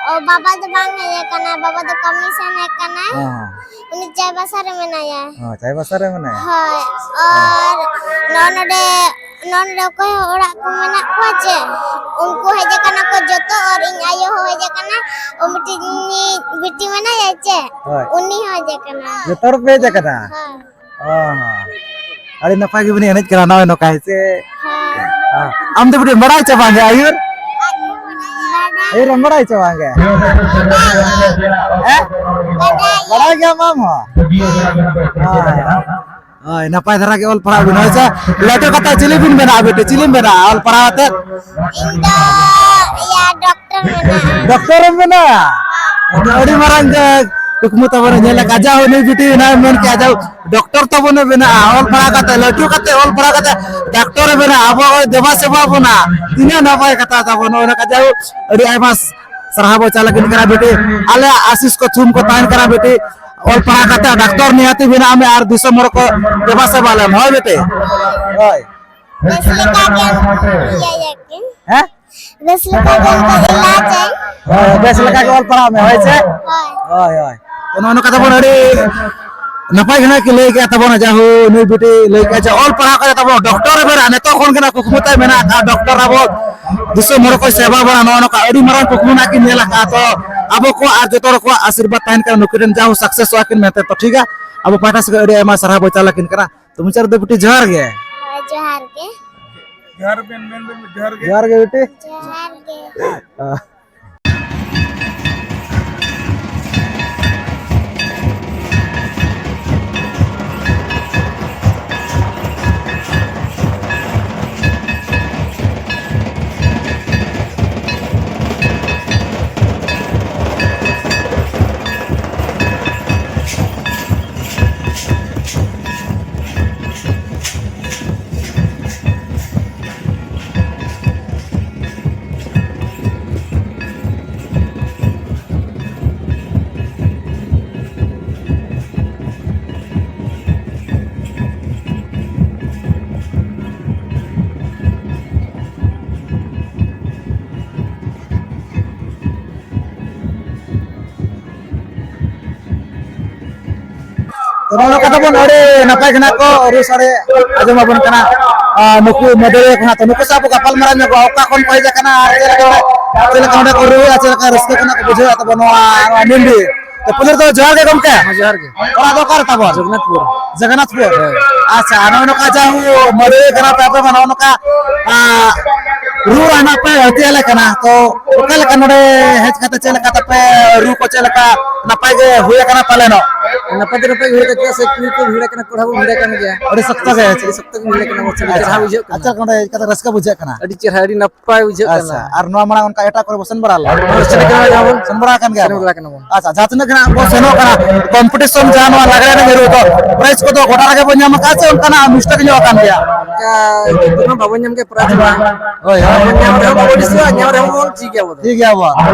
ᱚ, ᱵᱟᱵᱟ ᱫᱚ ᱵᱟᱝ ᱦᱮᱡ ᱟᱠᱟᱱᱟ, ᱵᱟᱵᱟ ᱫᱚ ᱠᱟᱹᱢᱤ ᱥᱮᱱ ᱟᱠᱟᱱᱟᱭ᱾ ᱦᱚᱸ, ᱦᱚᱸ᱾ ᱩᱱᱤ ᱪᱟᱭᱵᱟᱥᱟ ᱨᱮ ᱢᱮᱱᱟᱭᱟ᱾ ᱦᱚᱸ, ᱪᱟᱭᱵᱟᱥᱟ ᱨᱮ ᱢᱮᱱᱟᱭᱟ? ᱦᱳᱭ, ᱦᱚᱸ᱾ ᱟᱨ ᱱᱚᱜᱼᱚ ᱱᱚᱰᱮ, ᱱᱚᱜᱼᱚ ᱱᱚᱰᱮ ᱚᱠᱚᱭ ᱦᱚᱸ ᱚᱲᱟᱜ ᱠᱚ ᱢᱮᱱᱟᱜ ᱠᱚᱣᱟ ᱪᱮ? ᱩᱱᱠᱩ ᱦᱮᱡ ᱟᱠᱟᱱᱟ ᱠᱚ ᱡᱚᱛᱚ, ᱟᱨ ᱤᱧ ᱟᱭᱳ ᱦᱚᱸ ᱦᱮᱡ ᱟᱠᱟᱱᱟ᱾ ᱚ, ᱢᱤᱫᱴᱤᱡ ᱤᱧᱤᱡ ᱵᱤᱴᱤ ᱢᱮᱱᱟᱭᱟ ᱪᱮ? ᱦᱳᱭ᱾ ᱩᱱᱤ ᱦᱚᱸ ᱦᱮᱡ ᱟᱠᱟᱱᱟ᱾ ᱡᱚᱛᱚ ᱦᱚᱲ ᱯᱮ ᱦᱮᱡ ᱟᱠᱟᱱᱟ? ᱦᱳᱭ᱾ ᱚ ᱦᱚᱸ᱾ ᱟᱹᱰᱤ ᱱᱟᱯᱟᱭ ᱜᱮᱵᱤᱱ ᱮᱱᱮᱡ ᱠᱟᱱᱟ ᱱᱚᱜᱼᱚᱭ ᱱᱚᱝᱠᱟ, ᱦᱮᱸ ᱥᱮ? ᱦᱳᱭ᱾ ᱦᱮᱸ᱾ ᱟᱢ ᱫᱚ ᱵᱤᱴᱤ ᱵᱟᱲᱟᱭ ᱪᱮ ᱵᱟᱝ ᱜᱮ ᱟᱹᱭᱩᱨ? ᱟᱹᱭᱩᱨ ᱮᱢ ᱵᱟᱲᱟᱭ ᱪᱮ ᱵᱟᱝ ᱜᱮ? ᱦᱮᱸ? ᱵᱟᱲᱟᱭ ᱜᱮᱭᱟᱢ ᱟᱢ ᱦᱚᱸ? ᱦᱳᱭ᱾ ᱦᱳᱭ, ᱱᱟᱯᱟᱭ ᱫᱷᱟᱨᱟ ᱜᱮ ᱚᱞ ᱯᱟᱲᱦᱟᱜ ᱵᱤᱱ, ᱦᱳᱭ ᱥᱮ? ᱞᱟᱹᱴᱩ ᱠᱟᱛᱮ ᱪᱤᱞᱤ ᱵᱤᱱ ᱵᱮᱱᱟᱜᱼᱟ ᱵᱤᱴᱤ? ᱪᱤᱞᱤᱢ ᱵᱮᱱᱟᱜᱼᱟ ᱚᱞ ᱯᱟᱲᱦᱟᱣ ᱟᱛᱮ? ᱤᱧ ᱫᱚ, ᱤᱭᱟᱹ, ᱰᱚᱠᱴᱚᱨ ᱵᱮᱱᱟᱜ᱾ ᱰᱚᱠᱴᱚᱨ ᱮᱢ ᱵᱮᱱᱟᱜᱼᱟ? ᱟᱹᱰᱤ ᱢᱟᱨᱟᱝ ᱜᱮ ᱠᱩᱠᱢᱩ ᱛᱟᱵᱚᱱ ᱧᱮᱞ ᱟᱠᱟᱫ᱾ ᱡᱟᱦᱳ, ᱱᱩᱭ ᱵᱤᱴᱤ ᱮᱱᱟᱭ ᱢᱮᱱ ᱠᱮᱜᱼᱟ, ᱡᱟᱦᱳ, ᱰᱚᱠᱴᱚᱨ ᱛᱟᱵᱚᱱᱮ ᱵᱮᱱᱟᱜᱼᱟ, ᱚᱞ ᱯᱟᱲᱦᱟᱣ ᱠᱟᱛᱮ, ᱞᱟᱹᱴᱩ ᱠᱟᱛᱮ ᱚᱞ ᱯᱟᱲᱦᱟᱣ ᱠᱟᱛᱮ ᱰᱟᱠᱛᱚᱨᱮ ᱵᱮᱱᱟᱜᱼᱟ, ᱟᱵᱚ ᱦᱚᱸᱭ ᱫᱮᱵᱟ ᱥᱮᱵᱟ ᱵᱚᱱᱟ᱾ ᱛᱤᱱᱟᱹᱜ ᱱᱟᱯᱟᱭ ᱠᱟᱛᱷᱟ ᱛᱟᱵᱚᱱ ᱱᱚᱜᱼᱚ ᱱᱚᱝᱠᱟ᱾ ᱡᱟᱦᱳ, ᱟᱹᱰᱤ ᱟᱭᱢᱟ ᱥᱟᱨᱦᱟᱣ ᱵᱚ ᱪᱟᱞ ᱟᱹᱠᱤᱱ ᱠᱟᱱᱟ ᱵᱤᱴᱤ᱾ ᱟᱞᱮᱭᱟᱜ ᱟᱥᱤᱥ ᱠᱚ ᱛᱷᱩᱢ ᱠᱚ ᱛᱟᱦᱮᱱ ᱠᱟᱱᱟ ᱵᱤᱴᱤ᱾ ᱚᱞ ᱯᱟᱲᱦᱟᱣ ᱠᱟᱛᱮ ᱰᱟᱠᱛᱚᱨ ᱱᱤᱦᱟᱹᱛᱤ ᱵᱮᱱᱟᱜ ᱢᱮ ᱟᱨ ᱫᱤᱥᱚᱢ ᱦᱚᱲ ᱠᱚ ᱫᱮᱵᱟ ᱥᱮᱵᱟ ᱞᱮᱢ, ᱦᱳᱭ ᱵᱤᱴᱤ? ᱦᱳᱭ᱾ ᱵᱮᱥ ᱞᱮᱠᱟ ᱜᱮ ᱤᱭᱟᱹᱭᱟᱠᱤᱱ᱾ ᱦᱮᱸ? ᱵᱮᱥ ᱞᱮᱠᱟ ᱜᱮ ᱩᱱᱠᱩ ᱮᱞᱟᱡᱟᱭ᱾ ᱦᱳᱭ, ᱵᱮᱥ ᱞᱮᱠᱟ ᱜᱮ ᱚᱞ ᱯᱟᱲᱦᱟᱣ ᱢᱮ, ᱦᱳᱭ ᱥᱮ? ᱦᱳᱭ᱾ ᱦᱳᱭ, ᱦᱳᱭ᱾ ᱛᱚ, ᱱᱚᱜᱼᱚ ᱱᱚᱝᱠᱟ ᱛᱟᱵᱚᱱ ᱟᱹᱰᱤ ᱱᱟᱯᱟᱭ ᱜᱮ ᱱᱟᱜ ᱠᱤᱱ ᱞᱟᱹᱭ ᱠᱮᱜᱼᱟ ᱛᱟᱵᱚᱱ, ᱡᱟᱦᱳ, ᱱᱩᱭ ᱵᱤᱴᱤ ᱞᱟᱹᱭ ᱠᱮᱜᱼᱟ ᱡᱮ ᱚᱞ ᱯᱟᱲᱦᱟᱣ ᱠᱟᱛᱮ ᱛᱟᱵᱚᱱ ᱰᱚᱠᱴᱚᱨ ᱮ ᱵᱮᱱᱟᱜᱼᱟ᱾ ᱱᱤᱛᱚᱜ ᱠᱷᱚᱱ ᱜᱮ ᱱᱟᱜ ᱠᱩᱠᱢᱩ ᱛᱟᱭ ᱢᱮᱱᱟᱜ ᱟᱠᱟᱫ, ᱰᱚᱠᱴᱚᱨ ᱟᱵᱚ ᱫᱤᱥᱚᱢ ᱦᱚᱲ ᱠᱚᱭ ᱥᱮᱵᱟ ᱵᱚᱱᱟ, ᱱᱚᱜᱼᱚ ᱱᱚᱝᱠᱟ ᱟᱹᱰᱤ ᱢᱟᱨᱟᱝ ᱠᱩᱠᱢᱩ ᱱᱟᱜ ᱠᱤᱱ ᱧᱮᱞ ᱟᱠᱟᱫᱼᱟ᱾ ᱛᱚ, ᱟᱵᱚ ᱠᱚᱣᱟᱜ ᱟᱨ ᱡᱚᱛᱚ ᱦᱚᱲ ᱠᱚᱣᱟᱜ ᱟᱥᱤᱨᱵᱟᱫᱽ ᱛᱟᱦᱮᱱ ᱠᱟᱱᱟ, ᱱᱩᱠᱤᱱ ᱨᱮᱱ ᱡᱟᱦᱳ ᱥᱟᱠᱥᱮᱥᱚᱜᱼᱟ ᱠᱤᱱ ᱢᱮᱱᱛᱮ᱾ ᱛᱚ, ᱴᱷᱤᱠ ᱜᱮᱭᱟ, ᱟᱵᱚ ᱯᱟᱦᱴᱟ ᱥᱮᱫ ᱠᱷᱚᱱ ᱟᱹᱰᱤ ᱟᱭᱢᱟ ᱥᱟᱨᱦᱟᱣ ᱵᱚ ᱪᱟᱞ ᱟᱹᱠᱤᱱ ᱠᱟᱱᱟ᱾ ᱛᱚ, ᱢᱩᱪᱟᱹᱫ ᱨᱮᱫᱚ ᱵᱤᱴᱤ ᱡᱚᱦᱟᱨ ᱜᱮ᱾ ᱦᱳᱭ, ᱡᱚᱦᱟᱨ ᱜᱮ᱾ ᱡᱚᱦᱟᱨ ᱵᱮᱱ ᱢᱮᱱ ᱵᱮᱱ, ᱡᱚᱦᱟᱨ ᱜᱮ᱾ ᱡᱚᱦᱟᱨ ᱜᱮ ᱵᱤᱴᱤ᱾ ᱡᱚᱦᱟᱨ ᱜᱮ᱾ ᱦᱮᱸ᱾ ᱛᱚ, ᱱᱚᱜᱼᱚ ᱱᱚᱝᱠᱟ ᱛᱟᱵᱚᱱ ᱟᱹᱰᱤ ᱱᱟᱯᱟᱭ ᱜᱮ ᱱᱟᱜ ᱠᱚ ᱨᱩ ᱥᱟᱰᱮ ᱟᱸᱡᱚᱢ ᱟᱵᱚᱱ ᱠᱟᱱᱟ᱾ ᱟᱨ ᱱᱩᱠᱩ ᱢᱟᱹᱫᱟᱹᱲᱤᱭᱟᱹ ᱠᱚ ᱦᱟᱸᱜ, ᱛᱚ, ᱱᱩᱠᱩ ᱥᱟᱶ ᱵᱚ ᱜᱟᱯᱟᱞ ᱢᱟᱨᱟᱣ ᱧᱚᱜᱚᱜᱼᱟ, ᱚᱠᱟ ᱠᱷᱚᱱ ᱠᱚ ᱦᱮᱡ ᱟᱠᱟᱱᱟ ᱟᱨ ᱪᱮᱫ ᱞᱮᱠᱟ ᱪᱮᱫ ᱞᱮᱠᱟ ᱚᱸᱰᱮ ᱠᱚ ᱨᱩᱭᱟ, ᱪᱮᱫ ᱞᱮᱠᱟ ᱨᱟᱹᱥᱠᱟᱹ ᱠᱷᱚᱱᱟᱜ ᱠᱚ ᱵᱩᱡᱷᱟᱹᱣᱟ ᱛᱟᱵᱚᱱ ᱱᱚᱣᱟ, ᱱᱚᱣᱟ ᱱᱤᱢᱰᱤ᱾ ᱛᱚ ᱯᱩᱭᱞᱩ ᱨᱮᱫᱚ ᱡᱚᱦᱟᱨ ᱜᱮ ᱜᱚᱢᱠᱮ᱾ ᱦᱮᱸ, ᱡᱚᱦᱟᱨ ᱜᱮ᱾ ᱚᱲᱟᱜ ᱫᱚ ᱚᱠᱟᱨᱮ ᱛᱟᱵᱚᱱ? ᱡᱚᱜᱚᱱᱱᱟᱛᱷᱯᱩᱨ᱾ ᱡᱚᱜᱚᱱᱱᱟᱛᱷᱯᱩᱨ᱾ ᱦᱮᱸ᱾ ᱟᱪᱪᱷᱟ, ᱱᱚᱜᱼᱚᱭ ᱱᱚᱝᱠᱟ ᱡᱟᱦᱟᱸ ᱢᱟᱹᱫᱟᱹᱲᱤᱭᱟᱹ ᱠᱟᱱᱟ ᱯᱮ ᱟᱯᱮ ᱢᱟ, ᱱᱚᱜᱼᱚ ᱱᱚᱝᱠᱟ, ᱟ, ᱨᱩ ᱨᱮᱱᱟᱜ ᱯᱮ ᱦᱟᱹᱛᱤᱭᱟᱞᱮ ᱠᱟᱱᱟ᱾ ᱛᱚ ᱚᱠᱟ ᱞᱮᱠᱟ ᱱᱚᱰᱮ ᱦᱮᱡ ᱠᱟᱛᱮ ᱪᱮᱫ ᱞᱮᱠᱟ ᱛᱟᱯᱮ ᱨᱩ ᱠᱚ ᱪᱮᱫ ᱞᱮᱠᱟ ᱱᱟᱯᱟᱭ ᱜᱮ ᱦᱩᱭ ᱟᱠᱟᱱᱟ ᱯᱟᱞᱮᱱᱚᱜ? ᱱᱟᱯᱟᱭ ᱫᱚ ᱱᱟᱯᱟᱭ ᱜᱮ ᱦᱩᱭ ᱟᱠᱟᱱᱟ, ᱪᱮᱫᱟᱜ ᱥᱮ ᱠᱩᱲᱤ ᱠᱚ ᱵᱷᱤᱲ ᱟᱠᱟᱱᱟ, ᱠᱚᱲᱟ ᱦᱚᱸ ᱵᱷᱤᱲ ᱟᱠᱟᱱ ᱜᱮᱭᱟ᱾ ᱟᱹᱰᱤ ᱥᱚᱠᱛᱚ ᱜᱮ᱾ ᱟᱹᱰᱤ ᱥᱚᱠᱛᱚ ᱜᱮ ᱵᱷᱤᱲ ᱟᱠᱟᱱᱟ, ᱟᱹᱰᱤ ᱪᱮᱦᱨᱟ ᱟᱪᱪᱷᱟ, ᱵᱩᱡᱷᱟᱹᱜ ᱠᱟᱱᱟ᱾ ᱟᱪᱪᱷᱟ, ᱱᱚᱰᱮ ᱦᱮᱡ ᱠᱟᱛᱮ ᱨᱟᱹᱥᱠᱟᱹ ᱵᱩᱡᱷᱟᱹᱜ ᱠᱟᱱᱟ? ᱟᱹᱰᱤ ᱪᱮᱦᱨᱟ, ᱟᱹᱰᱤ ᱱᱟᱯᱟᱭ ᱵᱩᱡᱷᱟᱹᱜ ᱠᱟᱱᱟ᱾ ᱟᱪᱪᱷᱟ, ᱟᱨ ᱱᱚᱣᱟ ᱢᱟᱲᱟᱝ ᱚᱱᱠᱟ ᱮᱴᱟᱜ ᱠᱚᱨᱮ ᱵᱚ ᱥᱮᱱ ᱵᱟᱲᱟ ᱞᱮᱱᱟ? ᱦᱳᱭ, ᱥᱮᱱ ᱠᱟᱱᱟ ᱜᱮᱭᱟ ᱵᱚᱱ᱾ ᱥᱮᱱ ᱵᱟᱲᱟ ᱟᱠᱟᱱ ᱜᱮᱭᱟ ᱥᱮᱱ ᱵᱚᱱ? ᱵᱟᱲᱟ ᱠᱟᱱᱟ ᱵᱚᱱ᱾ ᱟᱪᱪᱷᱟ, ᱡᱟᱦᱟᱸ ᱛᱤᱱᱟᱹᱜ ᱜᱮ ᱱᱟᱜ ᱵᱚ ᱥᱮᱱᱚᱜ ᱠᱟᱱᱟ, ᱠᱚᱢᱯᱤᱴᱤᱥᱚᱱ ᱡᱟᱦᱟᱸ ᱱᱚᱣᱟ ᱞᱟᱜᱽᱲᱮ ᱮᱱᱮᱡ ᱨᱩ ᱫᱚ, ᱯᱨᱟᱭᱤᱡᱽ ᱠᱚᱫᱚ ᱜᱚᱴᱟ ᱨᱮᱜᱮ ᱵᱚ ᱧᱟᱢ ᱟᱠᱟᱫ ᱥᱮ ᱚᱱᱠᱟᱱᱟᱜ ᱢᱤᱥᱴᱮᱠ ᱧᱚᱜ ᱟᱠᱟᱱ ᱜᱮᱭᱟ? ᱚᱱᱠᱟ ᱡᱚᱛᱚ ᱢᱟ ᱵᱟᱵᱚᱱ ᱧᱟᱢ ᱜᱮᱭᱟ ᱯᱨᱟᱭᱤᱡᱽ ᱢᱟ᱾ ᱦᱳᱭ, ᱦᱳᱭ᱾ ᱵᱟᱵᱚᱱ ᱧᱟᱢ ᱨᱮᱦᱚᱸ ᱵᱟᱵᱚᱱ ᱟᱹᱲᱤᱥᱚᱜᱼᱟ, ᱧᱟᱢ ᱨᱮᱦᱚᱸ ᱵᱚᱱ ᱴᱷᱤᱠ ᱜᱮᱭᱟ ᱟᱵᱚ ᱫᱚ᱾ ᱴᱷᱤᱠ ᱜᱮᱭᱟ ᱟᱵᱚ᱾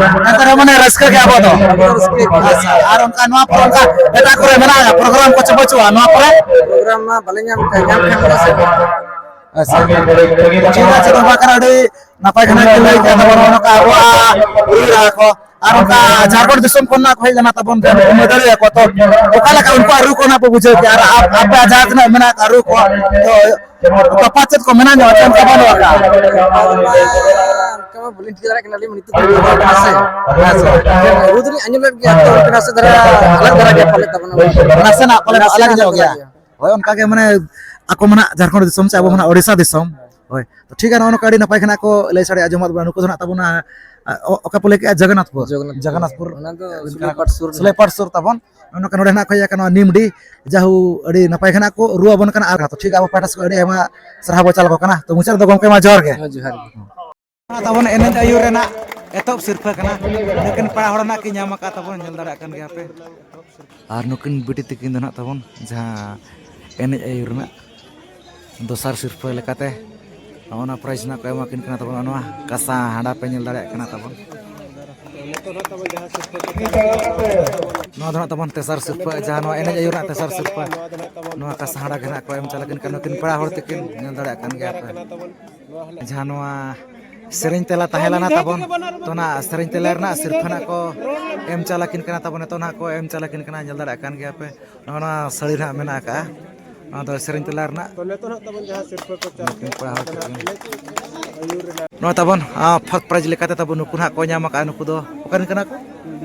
ᱮᱱᱛᱮ ᱨᱮᱦᱚᱸ ᱢᱟᱱᱮ ᱨᱟᱹᱥᱠᱟᱹ ᱜᱮ ᱟᱵᱚ ᱫᱚ᱾ ᱟᱵᱚ ᱫᱚ ᱨᱟᱹᱥᱠᱟᱹ ᱜᱮ᱾ ᱟᱪᱪᱷᱟ, ᱟᱨ ᱚᱱᱠᱟ ᱱᱚᱣᱟ ᱯᱚᱨᱮ ᱚᱱᱠᱟ ᱮᱴᱟᱜ ᱠᱚᱨᱮ ᱢᱮᱱᱟᱜᱼᱟ ᱯᱨᱳᱜᱨᱟᱢ ᱠᱚ ᱪᱮ ᱵᱟᱹᱪᱩᱜᱼᱟ ᱱᱚᱣᱟ ᱯᱚᱨᱮ? ᱯᱨᱳᱜᱨᱟᱢ ᱢᱟ ᱵᱟᱞᱮ ᱧᱟᱢ ᱠᱟᱜ, ᱧᱟᱢ ᱠᱷᱟᱱ ᱵᱚᱱ ᱥᱮᱴᱮᱨᱚᱜᱼᱟ᱾ ᱟᱪᱪᱷᱟ, ᱴᱷᱤᱠ ᱟᱪᱷᱮ, ᱱᱚᱝᱠᱟ ᱠᱟᱱᱟ, ᱟᱹᱰᱤ ᱱᱟᱯᱟᱭ ᱠᱟᱛᱷᱟ ᱠᱤᱱ ᱞᱟᱹᱭ ᱠᱮᱫ ᱛᱟᱵᱚᱱᱟ, ᱱᱚᱜᱼᱚ ᱱᱚᱝᱠᱟ ᱟᱵᱚᱣᱟᱜ ᱨᱩ ᱨᱟᱦᱟ ᱠᱚ, ᱟᱨ ᱚᱱᱠᱟ ᱡᱷᱟᱲᱠᱷᱚᱸᱰ ᱫᱤᱥᱚᱢ ᱠᱷᱚᱱ ᱱᱟᱜ ᱠᱚ ᱦᱮᱡ ᱞᱮᱱᱟ ᱛᱟᱵᱚᱱ, ᱢᱟᱹᱫᱟᱹᱲᱤᱭᱟᱹ ᱠᱚ, ᱛᱚ ᱚᱠᱟ ᱞᱮᱠᱟ ᱩᱱᱠᱩᱣᱟᱜ ᱨᱩ ᱠᱚ ᱱᱟᱜ ᱯᱮ ᱵᱩᱡᱷᱟᱹᱣ ᱠᱮᱜᱼᱟ? ᱟᱨ ᱟᱯ-, ᱟᱯᱮᱭᱟᱜ ᱡᱟᱦᱟᱸ ᱛᱤᱱᱟᱹᱜ ᱢᱮᱱᱟᱜ ᱟᱠᱟᱫ ᱨᱩ ᱠᱚ, ᱛᱚ ᱛᱚᱯᱷᱟᱛ ᱪᱮᱫ ᱠᱚ ᱢᱮᱱᱟᱜ ᱧᱚᱜᱼᱟ ᱪᱮ ᱚᱱᱠᱟ ᱵᱟᱹᱱᱩᱜ ᱟᱠᱟᱫᱼᱟ? ᱚᱱᱠᱟ ᱢᱟ ᱵᱟᱹᱞᱤᱧ ᱴᱷᱤᱠᱟᱹ ᱫᱟᱲᱮᱭᱟᱜ ᱠᱟᱱᱟ, ᱟᱹᱞᱤᱧ ᱢᱟ ᱱᱤᱛᱚᱜ ᱫᱚ ᱵᱟᱹᱞᱤᱧ ᱵᱟᱲᱟᱭᱟ ᱥᱮ᱾ ᱟᱪᱪᱷᱟ᱾ ᱨᱩ ᱫᱚᱞᱤᱧ ᱟᱸᱡᱚᱢ ᱞᱮᱫ ᱜᱮᱭᱟ, ᱛᱚ ᱚᱱᱠᱟ ᱱᱟᱥᱮ ᱫᱷᱟᱨᱟ ᱟᱞᱟᱜᱽ ᱫᱷᱟᱨᱟ ᱜᱮᱭᱟ ᱯᱟᱞᱮ ᱛᱟᱵᱚᱱᱟ᱾ ᱱᱟᱥᱮᱱᱟᱜ ᱯᱟᱞᱮ ᱱᱟᱥᱮᱱᱟᱜ ᱟᱞᱟᱜᱽ ᱧᱚᱜ ᱟᱞᱟᱜᱽ ᱜᱮᱭᱟ᱾ ᱫᱷᱟᱨᱟ ᱜᱮᱭᱟ᱾ ᱦᱳᱭ, ᱚᱱᱠᱟ ᱜᱮ ᱢᱟᱱᱮ ᱟᱠᱚ ᱢᱟ ᱱᱟᱜ ᱡᱷᱟᱲᱠᱷᱚᱸᱰ ᱫᱤᱥᱚᱢ ᱥᱮ ᱟᱵᱚ ᱢᱟ ᱱᱟᱜ ᱳᱰᱤᱥᱟ ᱫᱤᱥᱚᱢ᱾ ᱦᱳᱭ, ᱛᱚ ᱴᱷᱤᱠ ᱜᱮᱭᱟ, ᱱᱚᱜᱼᱚ ᱱᱚᱝᱠᱟ ᱟᱹᱰᱤ ᱱᱟᱯᱟᱭ ᱜᱮ ᱱᱟᱜ ᱠᱚ ᱞᱟᱹᱭ ᱥᱟᱰᱮᱭᱟ, ᱟᱸᱡᱚᱢᱟᱫ ᱵᱚᱱᱟ᱾ ᱱᱩᱠᱩ ᱫᱚ ᱱᱟᱜ ᱛᱟᱵᱚᱱᱟ, ᱟ, ᱚ-, ᱚᱠᱟ ᱯᱮ ᱞᱟᱹᱭ ᱠᱮᱜᱼᱟ? ᱡᱚᱜᱚᱱᱱᱟᱛᱷᱯᱩᱨ᱾ ᱡᱚᱜᱚᱱᱱᱟᱛᱷᱯᱩᱨ᱾ ᱡᱚᱜᱚᱱᱱᱟᱛᱷᱯᱩᱨ᱾ ᱚᱱᱟ ᱫᱚ ᱥᱩᱞᱟᱹᱭᱯᱟᱴ ᱥᱩᱨ ᱨᱮ᱾ ᱥᱩᱞᱟᱹᱭᱯᱟᱴ ᱥᱩᱨ ᱛᱟᱵᱚᱱ᱾ ᱱᱚᱜᱼᱚ ᱱᱚᱝᱠᱟ ᱱᱚᱰᱮ ᱱᱟᱜ ᱠᱚ ᱦᱮᱡ ᱟᱠᱟᱱᱟ, ᱱᱚᱣᱟ ᱱᱤᱢᱰᱤ, ᱡᱟᱦᱩ ᱟᱹᱰᱤ ᱱᱟᱯᱟᱭ ᱜᱮ ᱱᱟᱜ ᱠᱚ ᱨᱩ ᱟᱵᱚᱱ ᱠᱟᱱᱟ᱾ ᱟᱨ ᱴᱷᱤᱠ ᱟᱵᱚ ᱯᱟᱦᱴᱟ ᱥᱮᱫ ᱠᱷᱚᱱ ᱟᱹᱰᱤ ᱟᱭᱢᱟ ᱥᱟᱨᱦᱟᱣ ᱵᱚ ᱪᱟᱞ ᱟᱠᱚ ᱠᱟᱱᱟ᱾ ᱛᱚ ᱢᱩᱪᱟᱹᱫ ᱨᱮᱫᱚ ᱜᱚᱢᱠᱮ ᱢᱟ ᱡᱚᱦᱟᱨ ᱜᱮ᱾ ᱦᱮᱸ, ᱡᱚᱦᱟᱨ ᱜᱮ᱾ ᱛᱟᱵᱚᱱ ᱮᱱᱮᱡ ᱟᱹᱭᱩᱨ ᱨᱮᱱᱟᱜ ᱮᱛᱚᱦᱚᱵ ᱥᱤᱨᱯᱷᱟᱹ ᱠᱟᱱᱟ᱾ ᱱᱩᱠᱤᱱ ᱯᱮᱲᱟ ᱦᱚᱲ ᱱᱟᱜ ᱠᱤᱱ ᱧᱟᱢ ᱟᱠᱟᱫ ᱛᱟᱵᱚᱱ, ᱧᱮᱞ ᱫᱟᱲᱮᱭᱟᱜ ᱠᱟᱱ ᱜᱮᱭᱟ ᱯᱮ᱾ ᱟᱨ ᱱᱩᱠᱤᱱ ᱵᱤᱴᱤ ᱛᱤᱠᱤᱱ ᱫᱚ ᱱᱟᱜ ᱛᱟᱵᱚᱱ ᱡᱟᱦᱟᱸ ᱮᱱᱮᱡ ᱟᱹᱭᱩᱨ ᱨᱮᱱᱟᱜ ᱫᱚᱥᱟᱨ ᱥᱤᱨᱯᱷᱟᱹ ᱞᱮᱠᱟᱛᱮ ᱱᱚᱜᱼᱚ ᱱᱟ ᱯᱨᱟᱭᱤᱡᱽ ᱱᱟᱜ ᱠᱚ ᱮᱢᱟ ᱠᱤᱱ ᱠᱟᱱᱟ ᱛᱟᱵᱚᱱ᱾ ᱱᱚᱣᱟ ᱠᱟᱸᱥᱟ ᱦᱟᱸᱰᱟ ᱯᱮ ᱧᱮᱞ ᱫᱟᱲᱮᱭᱟᱜ ᱠᱟᱱᱟ ᱛᱟᱵᱚᱱ᱾ ᱱᱚᱣᱟ ᱫᱚ ᱱᱟᱜ ᱛᱟᱵᱚᱱ ᱛᱮᱥᱟᱨ ᱥᱤᱨᱯᱷᱟᱹ, ᱡᱟᱦᱟᱸ ᱱᱚᱣᱟ ᱮᱱᱮᱡ ᱟᱹᱭᱩᱨ ᱨᱮᱱᱟᱜ ᱛᱮᱥᱟᱨ ᱥᱤᱨᱯᱷᱟᱹ, ᱱᱚᱣᱟ ᱠᱟᱸᱥᱟ ᱦᱟᱸᱰᱟ ᱜᱮ ᱱᱟᱜ ᱠᱚ ᱮᱢ ᱪᱟᱞ ᱟᱹᱠᱤᱱ ᱠᱟᱱᱟ ᱱᱩᱠᱤᱱ ᱯᱮᱲᱟ ᱦᱚᱲ ᱛᱤᱠᱤᱱ, ᱧᱮᱞ ᱫᱟᱲᱮᱭᱟᱜ ᱠᱟᱱ ᱜᱮᱭᱟ ᱯᱮ᱾ ᱡᱟᱦᱟᱸ ᱱᱚᱣᱟ ᱥᱮᱨᱮᱧ ᱛᱮᱞᱟ ᱛᱟᱦᱮᱸ ᱞᱮᱱᱟ ᱛᱟᱵᱚᱱ, ᱛᱚ ᱚᱱᱟ ᱥᱮᱨᱮᱧ ᱛᱮᱞᱟ ᱨᱮᱱᱟᱜ ᱥᱤᱨᱯᱷᱟᱹ ᱱᱟᱜ ᱠᱚ ᱮᱢ ᱪᱟᱞ ᱟᱹᱠᱤᱱ ᱠᱟᱱᱟ ᱛᱟᱵᱚᱱ, ᱱᱤᱛᱚᱜ ᱱᱟᱜ ᱠᱚ ᱮᱢ ᱪᱟᱞ ᱟᱹᱠᱤᱱ ᱠᱟᱱᱟ, ᱧᱮᱞ ᱫᱟᱲᱮᱭᱟᱜ ᱠᱟᱱ ᱜᱮᱭᱟ ᱯᱮ᱾ ᱱᱚᱜᱼᱚ ᱱᱚᱣᱟ ᱥᱟᱹᱲᱤ ᱱᱟᱜ ᱢᱮᱱᱟᱜ ᱟᱠᱟᱫᱼᱟ, ᱱᱚᱣᱟ ᱫᱚ ᱥᱮᱨᱮᱧ ᱛᱮᱞᱟ ᱨᱮᱱᱟᱜ᱾ ᱛᱚ ᱱᱤᱛᱚᱜ ᱦᱟᱸᱜ ᱛᱟᱵᱚᱱ ᱡᱟᱦᱟᱸ ᱥᱤᱨᱯᱟᱹ ᱠᱚ ᱪᱟᱞ ᱱᱩᱠᱤᱱ ᱯᱟᱲᱦᱟᱣ ᱠᱮᱫ ᱠᱤᱱ᱾ ᱮᱱᱮᱡ ᱟᱹᱭᱩᱨ ᱨᱮᱱᱟᱜ ᱱᱚᱣᱟ ᱛᱟᱵᱚᱱ ᱯᱷᱟᱥᱴ ᱯᱨᱟᱭᱤᱡᱽ ᱞᱮᱠᱟᱛᱮ ᱛᱟᱵᱚᱱ ᱱᱩᱠᱩ ᱱᱟᱦᱟᱜ ᱠᱚ ᱧᱟᱢ ᱟᱠᱟᱫᱼᱟ᱾ ᱱᱩᱠᱩ ᱫᱚ ᱚᱠᱟ ᱨᱮᱱ ᱠᱟᱱᱟ ᱠᱚ?